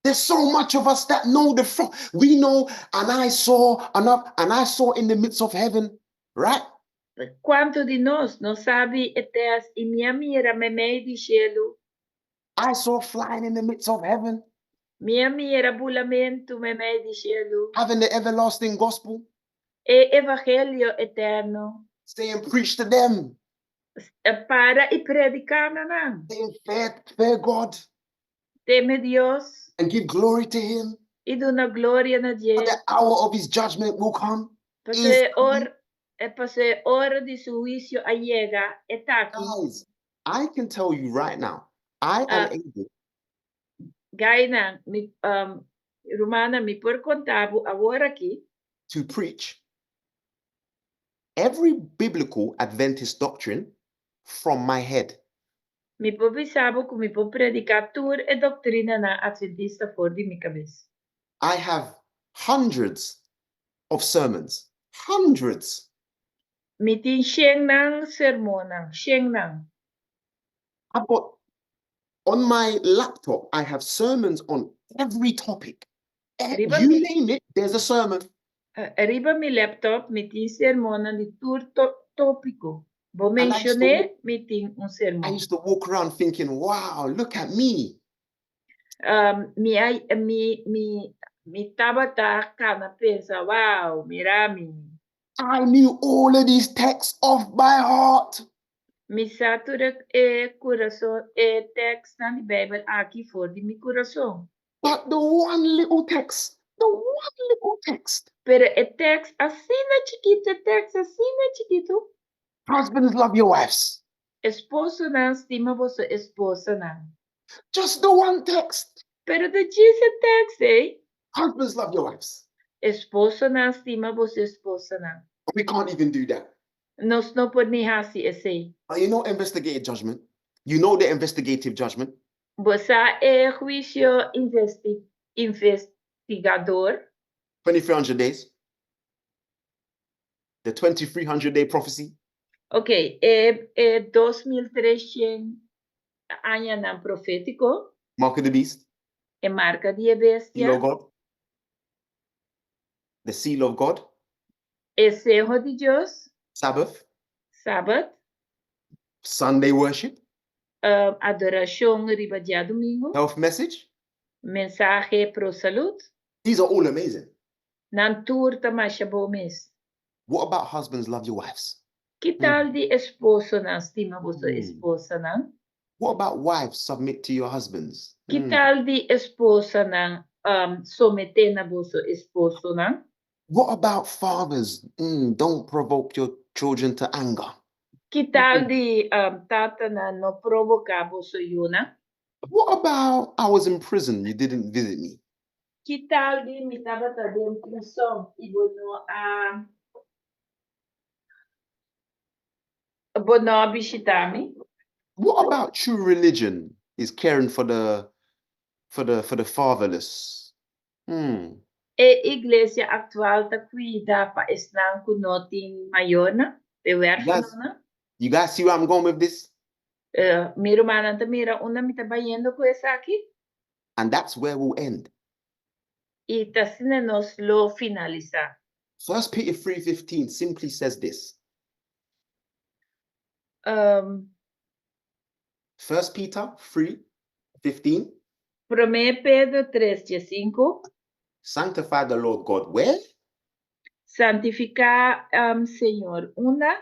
There's so much of us that know the front. We know, and I saw enough, and I saw in the midst of heaven, right? Kuantu di nos no sabi e tèkst "I mi a mira meimei di shelu"? I saw flying in the midst of heaven. Mi a mira bulamentu meimei di shelu. Having the everlasting gospel. E evangelio eterno. Saying, "Preach to them." Para i prediká na nan. Saying, "Fear, fear God." Teme Dios. And give glory to him. I duna gloria na dje. For the hour of his judgment will come. Paso e ora, paso e ora di su huisio a yega, e ta aki. Guys, I can tell you right now, I am able Guynan, mi rumannan, mi por konta bo awor aki to preach every biblical Adventist doctrine from my head. Mi por bisa bo ku mi por prediká tur e doktrinanan atventista for di mi kabes. I have hundreds of sermons, hundreds. Mi tin shennan sermonnan, shennan. I've got on my laptop, I have sermons on every topic. Riba You mi- name it, there's a sermon. Riba mi laptop mi tin sermonnan di tur tópiko. Bo And I used to menshoné, mi tin un I sermon. used to walk around thinking, "Wow, look at me." Mi a mi tabata kana pensa, "Wow, mira mi." I knew all of these texts off by heart. Mi sa tur e kurason e tèkstnan di Beibel aki for di mi kurason. But the one little text, the one little text. Pero e tèkst asina chikitu, e tèkst asina chikitu. "Husbands, love your wives." "Esposonan, stima boso esposanan." Just the one text. Pero ta djis e tèkst ei. "Husbands, love your wives." "Esposonan, stima boso esposanan." We can't even do that. Nos no por ni hasi esei. But you know investigative judgment. You know the investigative judgment. Bo sa e huisio investigador. 2300 days. The 2300 day prophecy. Ok, e 2300 añanan profétiko. Mark of the beast. E marka di e bestia. Seal of God. The seal of God. E seyo di Dios. Sabbath. Sabat. Sunday worship. Adorashon riba djadumingu. Health message. Mensahe pro salú. These are all amazing. Nan tur ta masha bon mes. What about "Husbands, love your wives"? Ki tal di "Esposonan, stima boso esposanan"? What about "Wives, submit to your husbands"? Ki tal di "Esposanan, someté na boso esposonan"? What about "Fathers, don't provoke your children to anger"? Ki tal di "Tatanan, no provoká boso yunan"? What about "I was in prison, you didn't visit me"? Ki tal di "Mi tabata den prizòn i bo no a Bo no a bishitá mi. What about true religion is caring for the for the for the fatherless? Hmm. E iglesia aktual ta kuida pa esnan ku no tin mayornan, e wèrfanonan. You guys see where I'm going with this? Mi rumannan ta mira unda mi ta bayendo ku esaki? And that's where we'll end. I ta asina nos lo finalisá. First Peter 3:15 simply says this. First Peter 3:15. Promé Pedro 3:15. Sanctify the Lord God where? Santifiká Señor unda?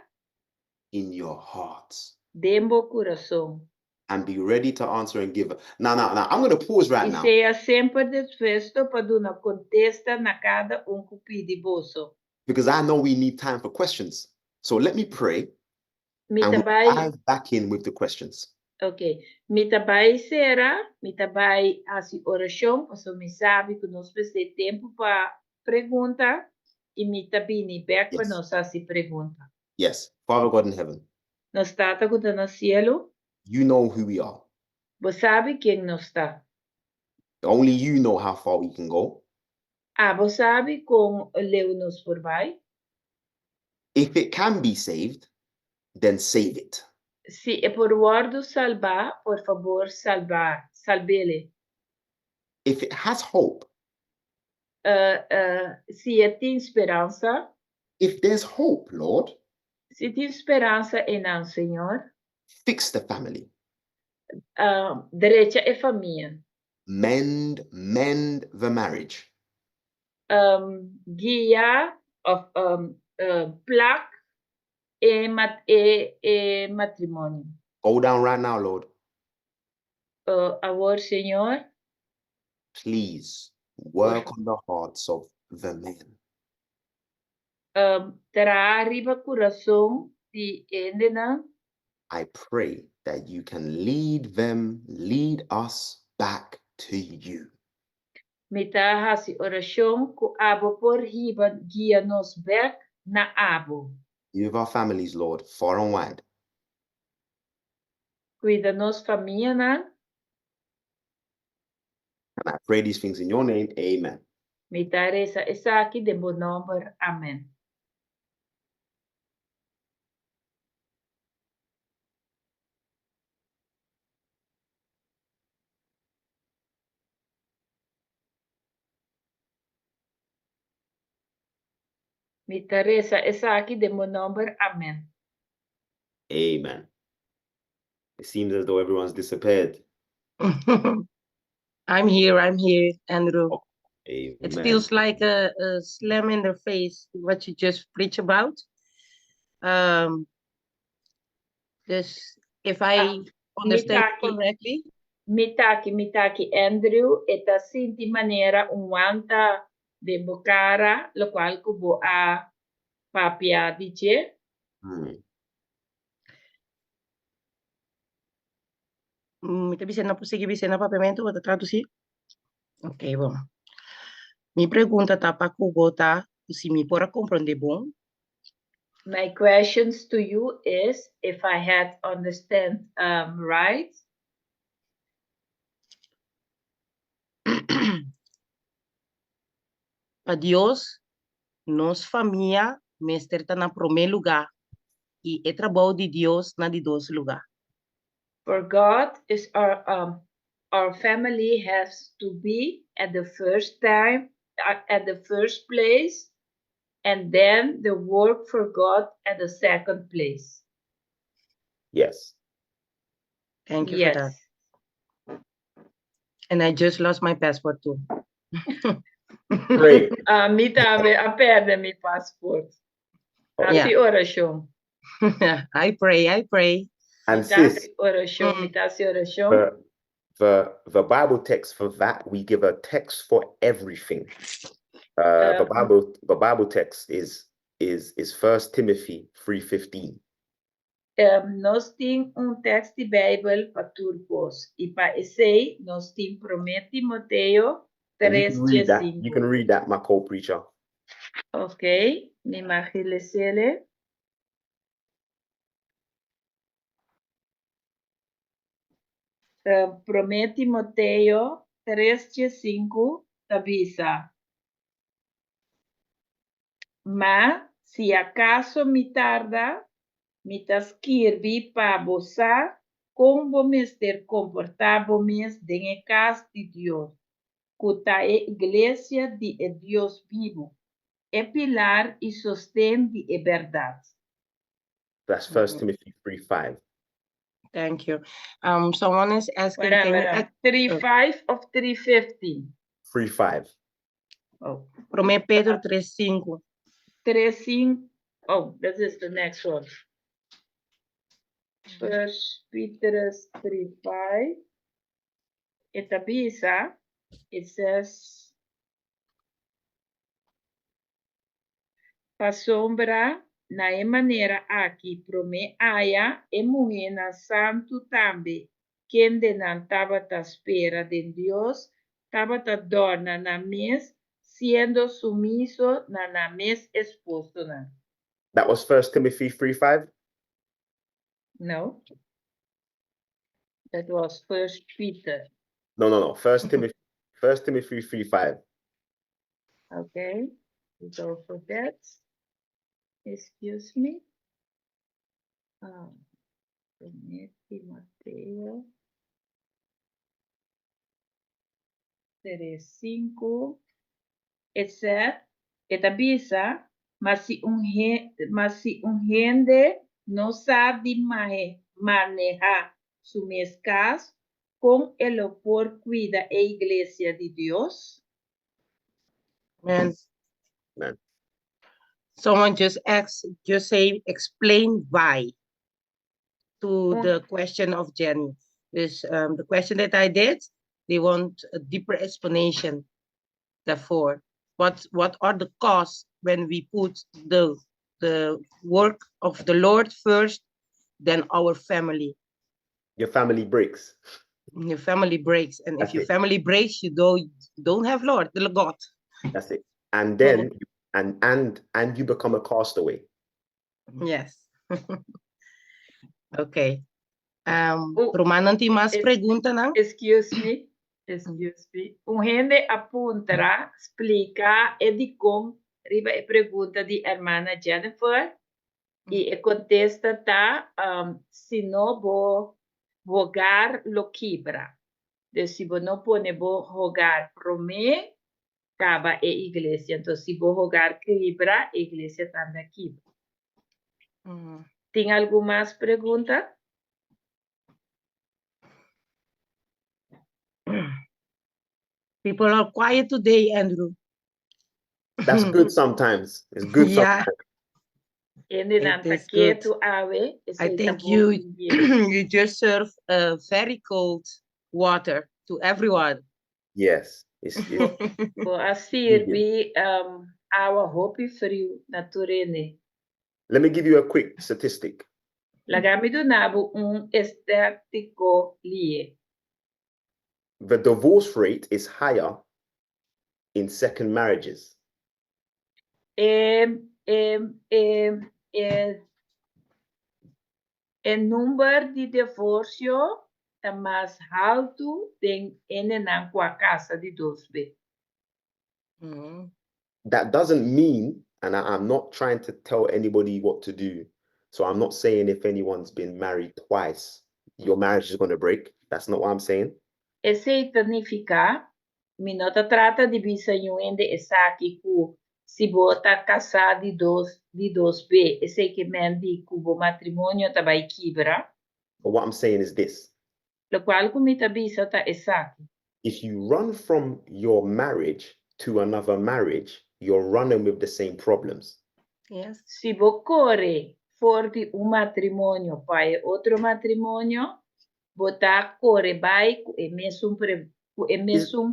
In your hearts. Den bo kurason. And be ready to answer and give. Now, now, now, I'm going to pause right I now. sea semper dispuesto pa duna kontesta na kada un ku pidi boso. Because I know we need time for questions. So let me pray Mi and ta we'll bai. dive back in with the questions. Ok. Mi ta bai sera, mi ta bai hasi orashon, pasobra mi sabi ku nos mester tempu pa pregunta i mi ta bini bèk pa nos hasi pregunta. Yes. Father God in heaven. Nos Tata ku ta na sielu. You know who we are. Bo sabi ken nos ta. Only you know how far we can go. Abo sabi kon leu nos por bai. If it can be saved, then save it. Si e por wòrdu salbá, por fabor salba, salb'ele. If it has hope. Si e tin speransa. If there's hope, Lord. Si tin speransa einan, Señor. Fix the family. Drecha e famia. Mend, mend the marriage. Guia of plak e e matrimonio. Go down right now, Lord. Awor, Señor. Please work on the hearts of the men. Traha riba kurason di hendenan. I pray that you can lead them, lead us back to you. Mi ta hasi orashon ku abo por hiba guia nos bèk na abo. Be with our families, Lord, far and wide. Kuida nos famianan. And I pray these things in your name, amen. Mi ta resa esaki den bo nòmber, amèn. Mi ta resa esaki den bo nòmber, amèn. Amen. It seems as though everyone's disappeared. I'm here, I'm here, Andrew. Oh, amen. It feels like a slam in the face, what you just preach about. Dus if I understand Mi t'aki. correctly. Mi t'aki, mi t'aki, Andrew, e ta sinti manera un wanta den bo kara, lokual ku bo a papia di dje. Mi ta bisa no por sigui bisa na papiamentu, bo ta tradusí? Ok, bon. Mi pregunta ta pa ku bo ta si mi por a komprondé bon. My questions to you is if I had understand right. Pa Dios, nos famia mester ta na promé lugá i e trabou di Dios na di dos lugá. For God is our um our family has to be at the first time at the first place and then the work for God at the second place. Yes. Thank you for that. Yes. And I just lost my passport too. Pray. Ami tambe a perde mi paspoort. Hasi orashon. I pray, I pray. And Mi ta sis, hasi orashon, mi ta hasi orashon. the the Bible text for that, we give a text for everything. The Bible the Bible text is is is First Timothy 3:15. Nos tin un tekst di Beibel pa tur kos, i pa esei nos tin Promé Timoteo And you tres can read dje that. You sinku. can read that, my co-preacher. Ok, mi mag lesele. Promé Timoteo 3:5 ta bisa, Ma si akaso mi tarda, mi ta skirbi pa bo sa kon bo mester komportá bo mes den e kas di Dios, ku ta e iglesia di e Dios bibu, e pilar i sosten di e bèrdat. That's First Timothy 3:5. Thank you. Someone is asking, can you 3:5 of 3:15? 3:5. Oh. Promé Pedro 3:5. 3:5. Oh, this is the next one. First Peter 3:5. E ta bisa, it says, Pasobra na e manera aki promé aya e muhénan santu tambe, kendenan tabata spera den Dios, tabata dòrna nan mes, siendo sumiso na nan mes esposonan. That was First Timothy 3:5? No. That was First Peter. No. First Timothy, First Timothy 3:5. Okay, we go for that. Excuse me. Promé Timoteo 3:5. It said, e ta bisa, ma si un hende no sa di manehá su mes kas, kon e lo por kuida e iglesia di Dios? Amen. Amen. Someone just asked, just say, explain why to the question of Jenny. This the question that I did, they want a deeper explanation. Therefore, what are the costs when we put the work of the Lord first, then our family? Your family breaks. Your family breaks, and if That's your it. family breaks, you don't have Lord, the God. That's it. And then and you become a castaway. Yes. Okay. Oh, Rumannan, tin mas preguntanan? Excuse me. Excuse me. Un hende a puntra, splika e dikon riba e pregunta di hermana Jennifer i e kontesta ta si no bo hogar lo kibra. Dus si bo no pone bo hogar promé, kaba e iglesia. Anto si bo hogar kibra, e iglesia tambe kibra. Tin algun mas pregunta? People are quiet today, Andrew. That's good sometimes. It's good sometimes. It is good. I think you just serve very cold water to everyone. Yes. It's Bo a sirbi awa hopi friu na tur hende. Let me give you a quick statistic. Laga mi duna bo un estadístika lihé. The divorce rate is higher in second marriages. E number di divorsio ta mas haltu den hendenan ku a kasa di dos be. That doesn't mean, and I'm not trying to tell anybody what to do. So I'm not saying if anyone's been married twice, your marriage is going to break. That's not what I'm saying. Esei ta nifiká, mi no ta trata di bisa niun hende esaki ku si bo ta kasá di dos be, esei ke men di ku bo matrimonio ta bai kibra. But what I'm saying is this. Lokual ku mi ta bisa ta esaki. If you run from your marriage to another marriage, you're running with the same problems. Si bo kore for di un matrimonio pa otro matrimonio, bo ta kore bai ku e mesun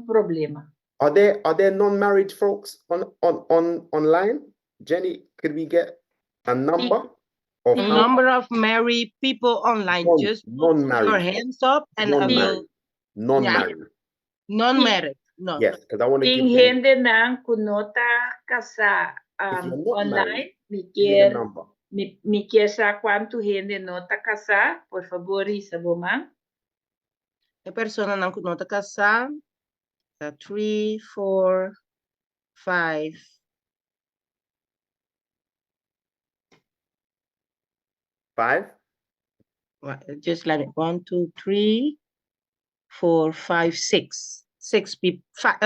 problema. Are there non-married folks on online? Jenny, could we get a number of The how number of married people online. Non, Just put your non-married. hands up and I Non-married. will Non-married. Non-married. No. Yes, because I want to Tin give them, hendenan ku no ta kasá If you're not online, married, mi give me the ke number. mi ke sa kuantu hende no ta kasá, por fabor, hisa bo man. E personanan ku no ta kasá ta 3, 4, 5. 5? Just let me, 1, 2, 3, 4, 5, 6. 6 people,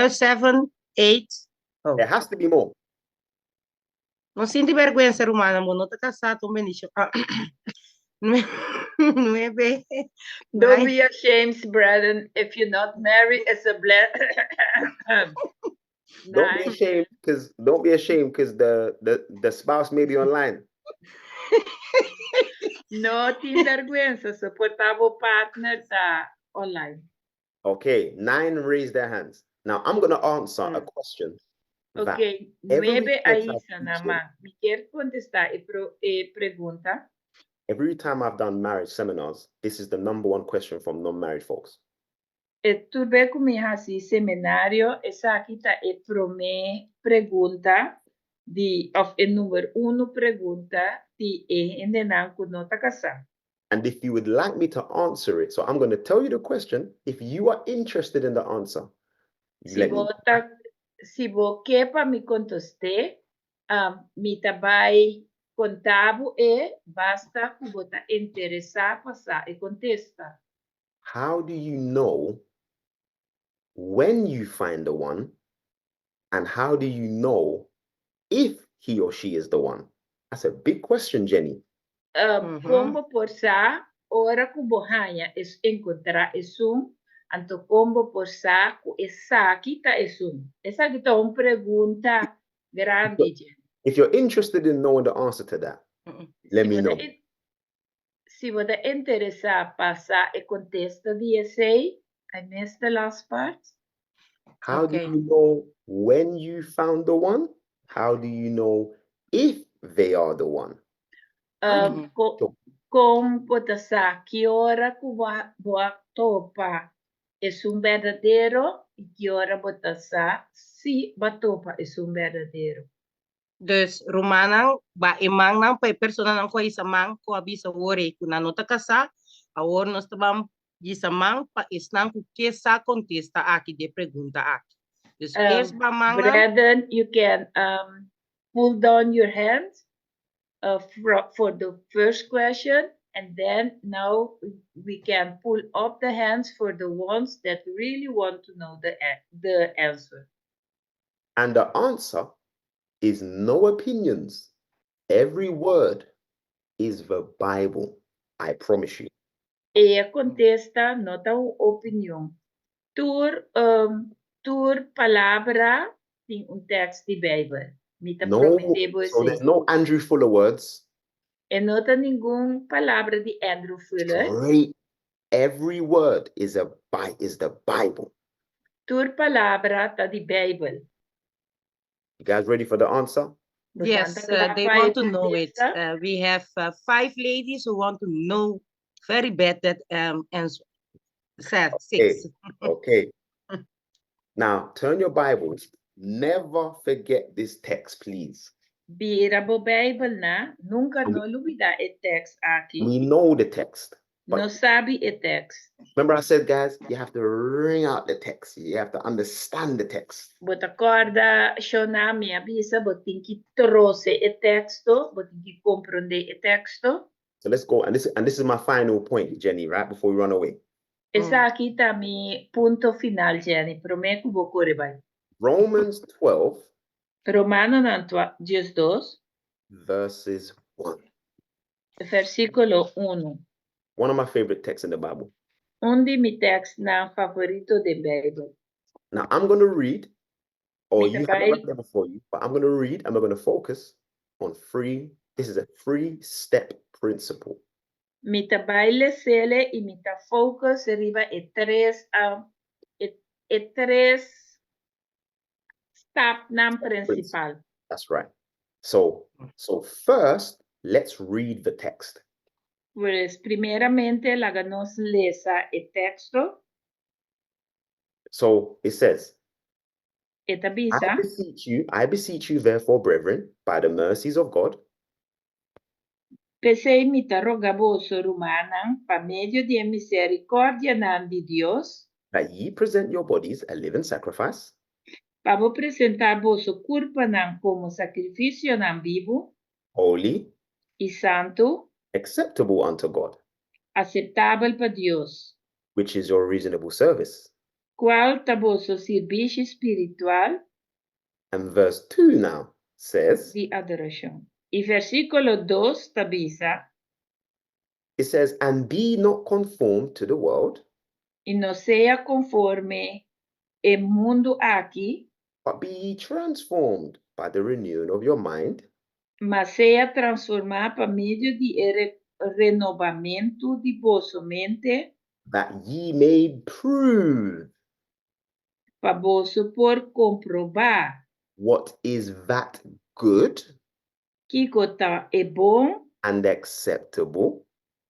7, 8. Oh. There has to be more. No sinti bèrgwensa, rumannan, bo no ta kasá, ta un bendishon. Ah, 9. Don't be ashamed, brethren, if you're not married, it's a blessing. Don't be ashamed, because don't be ashamed, because the spouse may be online. No tin bèrgwensa, si por ta bo partner ta online. Okay, 9 raised their hands. Now I'm gonna answer a question that Ok, every 9 time a hisa nan man. Mi ke kontestá e e pregunta. Every time I've done marriage seminars, this is the number one question from non-married folks. E tur be ku mi hasi seminario, esaki ta e promé pregunta di, òf e number 1 pregunta di e hendenan ku no ta kasá. And if you would like me to answer it, so I'm going to tell you the question. If you are interested in the answer, Si let me bo ta, si bo ke pa mi kontest'é, mi ta bai konta bo e, basta ku bo ta interesá pa sa e kontesta. How do you know when you find the one, and how do you know if he or she is the one? That's a big question, Jenny. Kon bo por sa ora ku bo haña es enkontrá esun, anto kon bo por sa ku esaki ta esun? Esaki ta un pregunta grandi, Jenny. If you're interested in knowing the answer to that, let Si me bo ta know. Si bo ta interesá pa sa e kontesta di esei, I missed the last part. How do you know when you found the one? How do you know if they are the one? Kon bo ta sa ki ora ku bo a topa esun berdadero i ki ora bo ta sa si bo a topa esun berdadero? Dus rumannan, ba e mannan pa e personanan ku a hisa man ku a bisa awor ei ku nan no ta kasá, awor nos ta ban hisa man pa esnan ku ke sa kontesta aki di e pregunta aki. Dus es ba mannan. Brethren, you can pull down your hand for the first question and then now we can pull up the hands for the ones that really want to know the answer. And the answer is no opinions. Every word is the Bible. I promise you. E kontesta no ta un opinion. Tur palabra tin un teksto di Beibel. Mi ta No, prometé bo. So there's no Andrew Fuller words. E no ta ningun palabra di Andrew Fuller. Straight. Every word is the Bible. Tur palabra ta di Beibel. You guys ready for the answer? Yes, they want to know it. We have 5 ladies who want to know very bad that answer. 6. Okay. Now, turn your Bibles. Never forget this text, please. Bira bo Beibel na, nunka no lubidá e teksto aki. We know the text. But Nos sabi e teksto. Remember I said, guys, you have to wring out the text. You have to understand the text. Bo ta kòrda shona mi a bisa, bo tin ku trose e teksto, bo tin ku komprondé e teksto. So let's go. And this is my final point, Jenny, right before we run away. Esaki ta mi punto final, Jenny. Promé ku bo kore bai. Romans 12, Romanonan 12, verses 1. Versíkulo 1. One of my favorite texts in the Bible. Un di mi tekstonan favorito di Beibel. Now I'm going to read, or Read the you have it right Bible. there before you, but I'm going to read and we're going to focus on three. This is a three step principle. Mi ta bai les'é i mi ta focus riba e tres stapnan prinsipal. That's right. So first, let's read the text. Pues, primeramente, laga nos lesa e teksto. So it says, E ta I bisa, beseech you, I beseech you, therefore, brethren, by the mercies of God, P'esei mi ta roga boso, rumannan, pa medio di e miserikòrdianan di Dios, that ye present your bodies a living sacrifice, pa bo presentá boso kurpanan komo sakrifisionan bibu, holy, i santu, acceptable unto God, aseptabel pa Dios, which is your reasonable service. Kual ta boso sirbishi spiritual And verse 2 now says, di adorashon. I versíkulo 2 ta bisa, it says, "And be not conformed to the world, I no sea konforme e mundu aki, but be ye transformed by the renewing of your mind, ma sea transformá pa medio di e renobamentu di boso mente, that ye may prove pa boso por komprobá what is that good kiko ta e bon and acceptable,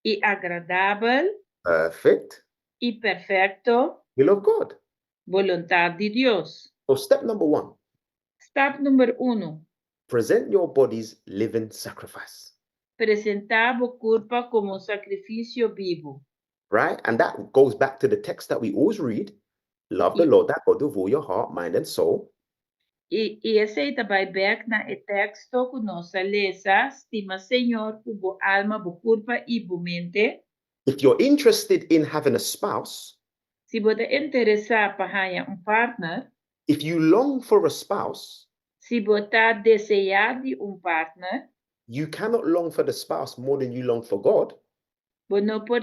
i agradabel perfect i perfekto will of God." boluntat di Dios. So, step number one, Stap number 1. present your bodies living sacrifice. Presentá bo kurpa komo sakrifisio bibu. Right? And that goes back to the text that we always read: "Love the Lord thy God with all your heart, mind, and soul." I esei ta bai bèk na e teksto ku nos a lesa, stima Señor ku bo alma, bo kurpa i bo mente. If you're interested in having a spouse, Si bo ta interesá pa haña un partner, if you long for a spouse, si bo ta deseá di un partner, you cannot long for the spouse more than you long for God. Bo no por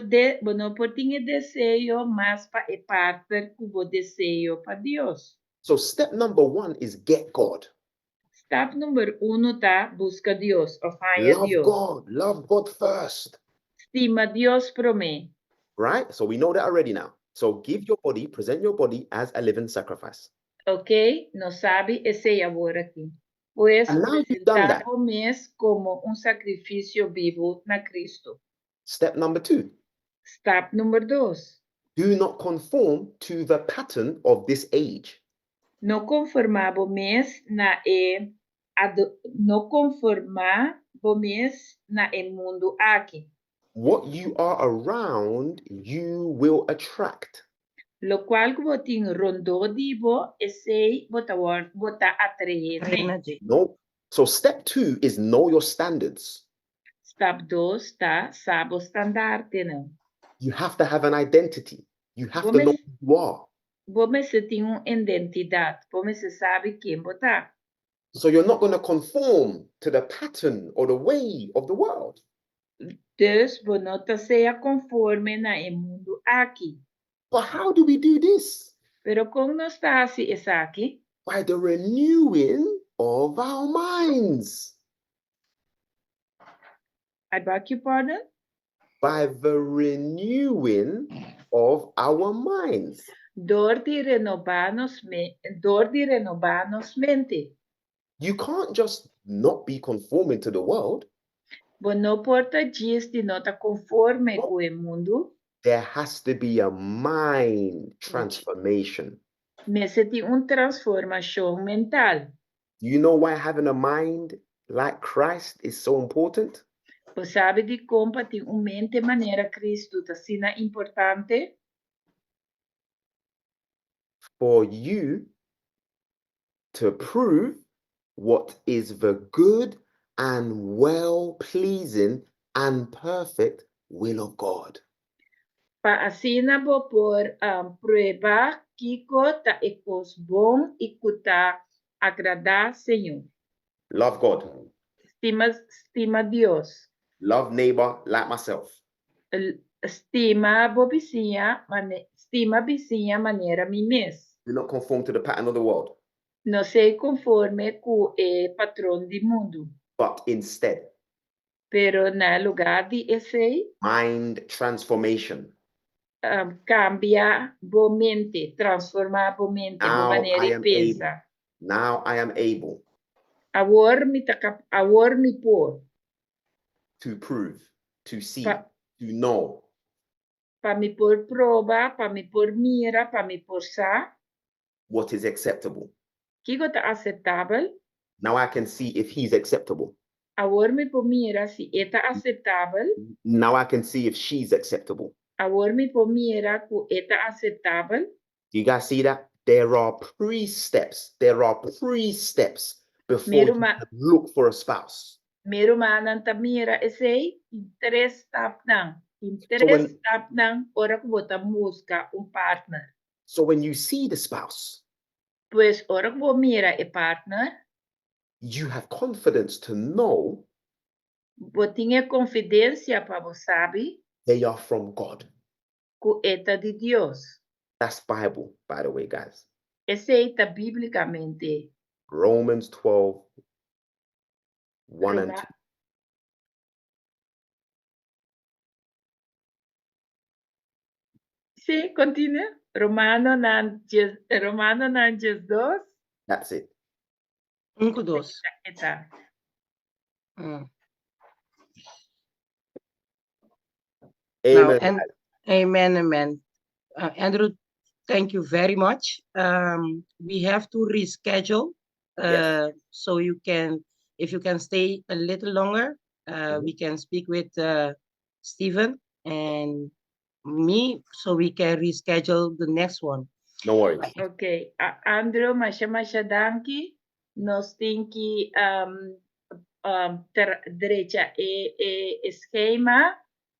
tin e deseo mas pa e partner ku bo deseo pa Dios. So, step number one is get God. Stap number 1 ta buska Dios, òf haña Love Dios. God. Love God first. Stima Dios promé. Right? So we know that already now. So give your body, present your body as a living sacrifice. Ok? Nos sabi esei awor aki. Pues And now you've done presentá that. bo mes komo un sakrifisio bibu na Kristu. Step number two, Stap number 2. do not conform to the pattern of this age. No konformá bo mes na e mundu aki. What you are around, you will attract. Lokual ku bo tin rondó di bo, esei bo ta atraé. Energy. No. So step two is know your standards. Stap 2 ta sa bo standartnan. You have to have an identity. You have to know who you are. Bo mester tin un identidat. Bo mester sabi ken bo ta. So you're not going to conform to the pattern or the way of the world. Dus bo no ta sea konforme na e mundu aki. But how do we do this? Pero kon nos ta hasi esaki? By the renewing of our minds. I beg your pardon? By the renewing of our minds. Dor di renobá nos mente. You can't just not be conforming to the world. Bo no por ta djis di no ta konforme ku e mundu. There has to be a mind transformation. Mester tin un transformashon mental. You know why having a mind like Christ is so important? Bo sabi dikon pa tin un mente manera Kristu ta asina importante? For you to prove what is the good and well pleasing and perfect will of God. Pa asina bo por prueba kiko ta e kos bon i ku ta agradá Señor. Love God. Stima Dios. Love neighbor like myself. Stima bisiña manera mi mes. Do not conform to the pattern of the world, No sea konforme ku e patron di mundu. but instead, Pero na lugá di esei, mind transformation. Kambia bo mente, transformá bo mente, bo Now manera I di am pensa. Now I am able Awor mi por to prove, to see, to know pa mi por proba, pa mi por mira, pa mi por sa what is acceptable. kiko ta aseptabel. Now I can see if he's acceptable. Awor mi por mira si e ta aseptabel. Now I can see if she's acceptable. Awor mi por mira ku e ta aseptabel. Do you guys see that? There are pre-steps. There are pre-steps before you Meruma- look for a spouse. Mi rumannan ta mira esei tin tres stapnan. Tin tres stapnan ora ku bo ta buska un partner. So when you see the spouse, Pues ora ku bo mira e partner, you have confidence to know bo tin e konfidensia pa bo sabi they are from God. ku e ta di Dios. That's Bible, by the way, guys. Esei ta bíblikamente. Romans 12, 1 and 2. Sí, continue. Romanonan djes, Romanonan 12. That's it. Un ku dos. E ta. Amen. Nou, en, amen, amen. Andrew, thank you very much. We have to reschedule so you can, if you can stay a little longer, we can speak with Stephen and me so we can reschedule the next one. No worries. Ok, Andrew, masha masha danki. Nos tin ki drecha e e schema.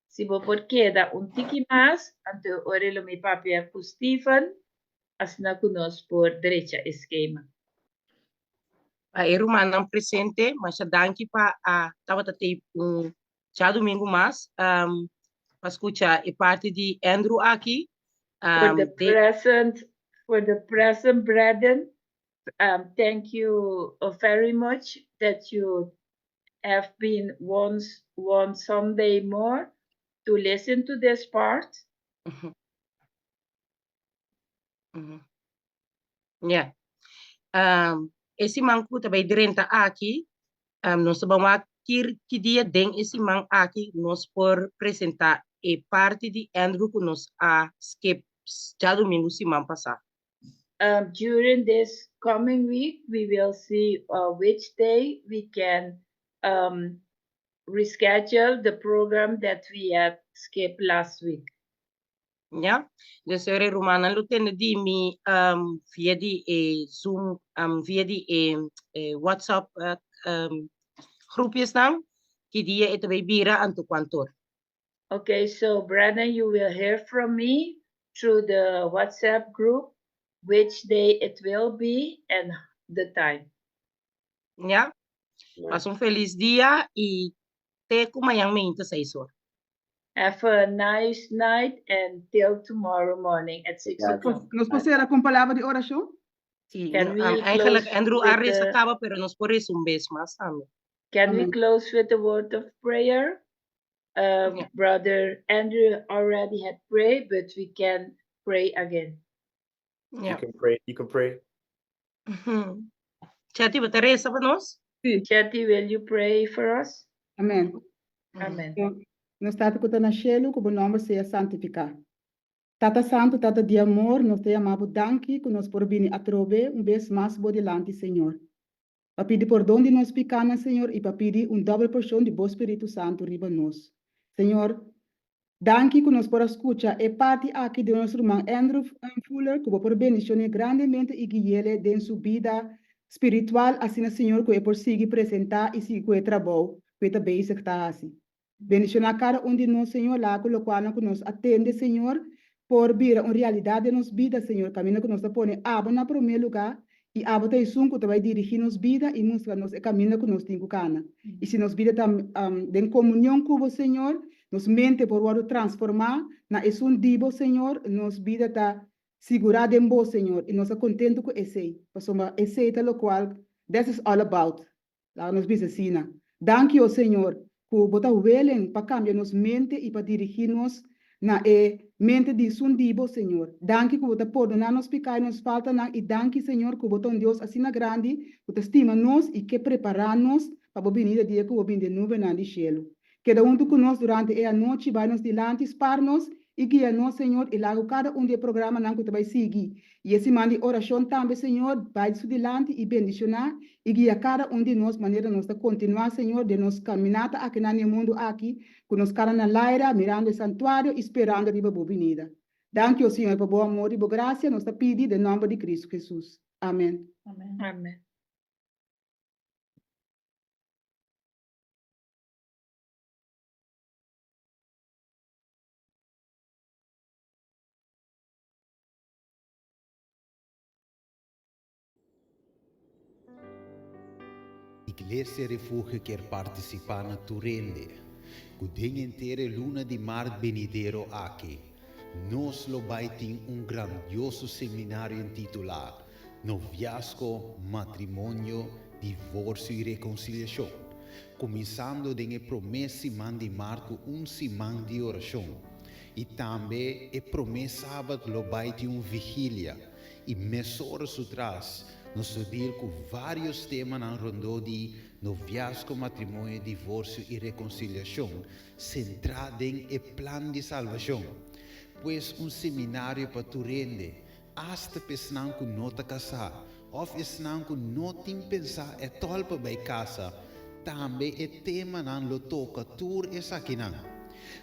Si bo por keda un tiki mas, anto ora lo mi papia ku Stephen, asina ku nos por drecha e schema. Pa e rumannan presente, masha danki pa a tabata tei un djadumingu mas pa skucha e parti di Andrew aki. For the present, for the present brethren, thank you very much that you have been once one Sunday more to listen to this part. Yeah. E siman ku ta bai drenta aki, nos ta ban wak ki, ki dia den e siman aki nos por presentá e parti di Andrew ku nos a skip djadumingu siman pasá. During this coming week, we will see which day we can reschedule the program that we had skipped last week. Ya. Dus e rumannan lo tende di mi via di e Zoom, via di e WhatsApp groepjesnan, ki dia e ta bay bira anto kuantor. Okay, so Brandon, you will hear from me through the WhatsApp group which day it will be and the time. Ya. Pasa un felis dia i te ku mañan meinta seis or. Have a nice night and till tomorrow morning at 6 o'clock. Nos por sera ku un palabra di orashon? Sí, eigenlijk Andrew a resa kaba, pero nos por resa un bes mas tambe. Can we close with a word of prayer? Brother Andrew already had prayed, but we can pray again. You can pray. You can pray. Chetty, bo ta resa pa nos? Sí. Chetty, will you pray for us? Amen. Amen. Nos Tata ku ta na shelu, ku bo nòmber sea santifiká. Tata Santu, Tata di amor, nos ta yama bo danki ku nos por bini atrobe un bes mas bo dilanti, Señor. Pa pidi pordon di nos pikánan, Señor, i pa pidi un dòbel porshon di bo Spiritu Santu riba nos. Señor, danki ku nos por a skucha e parti aki di nos ruman Andrew Fuller, ku bo por bendishon'é grandemente i gui'é den su bida spiritual, asina, Señor, ku e por sigui presentá i sigui ku e trabou ku e ta bezig ta hasi. Bendishoná kada un di nos, Señor, laga ku lokualnan ku nos a tende, Señor, por bira un realidat den nos bida, Señor, kaminda ku nos ta pone Abo na promé lugá, i Abo ta esun ku ta bai dirigí nos bida i mustra nos e kaminda ku nos tin ku kana. I si nos bida ta den komunion ku Bo, Señor, nos mente por wòrdu transformá na esun di Bo, Señor, nos bida ta sigurá den Bo, Señor, i nos ta kontentu ku esei, pasobra esei ta lokual this is all about. Laga nos bisa asina, Danki, o Señor, ku Bo ta welen pa kambia nos mente i pa dirigí nos na e mente di esun di Bo, Señor. Danki ku Bo ta pordoná nos piká i nos faltanan, i danki, Señor, ku Bo ta un Dios asina grandi ku ta stima nos i ke prepará nos pa Bo binida dia ku Bo bini den nubenan di shelu. Keda huntu ku nos durante e anochi, bai nos dilanti, spar nos. i guia nos, Señor, i laga ku kada un di e programanan ku ta bai sigui i e siman di orashon tambe, Señor, bai su dilanti i bendishoná i guia kada un di nos manera nos ta kontinuá, Señor, den nos kaminata akinan den e mundu aki, ku nos kara na laira, mirando e santuario i sperando riba Bo binida. Danki, o Señor, pa Bo amor i Bo grasia, nos ta pidi den nòmber di Kristu Hesus. Amen. Amen. Iglesia Refugio kier partisipá na tur hende ku den henter e luna di mart benidero aki nos lo bai tin un grandioso seminario intitulá Noviazgo, Matrimonio, Divorsio i Rekonsiliashon, kuminsando den e promé siman di mart ku un siman di orashon. I tambe e promé sabat lo bai tin un vigilia i mesora su tras nos lo deal ku vários temanan rondó di noviazgo, matrimonio, divorsio i rekonsiliashon sentrá den e plan di salbashon. Pues un seminario pa tur hende, asta pa esnan ku no ta kasá òf esnan ku no tin pensá ètòl pa bai kasa, tambe e temanan lo toka tur esakinan.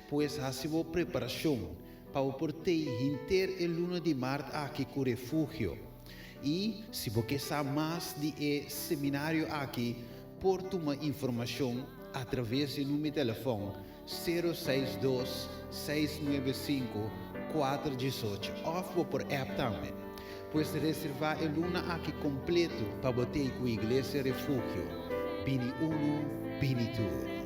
Pues hasi bo preparashon pa bo por tei henter e luna di mart aki ku Refugio. I si bo ke sa mas di e seminario aki, por tuma informashon atraves di number di telefòn sero seis dos, seis nuebe sinku, kuater diesocho òf bo por app tambe. Pues reservá e luna aki kompleto pa bo tei ku Iglesia Refugio. Bini unu, bini tur.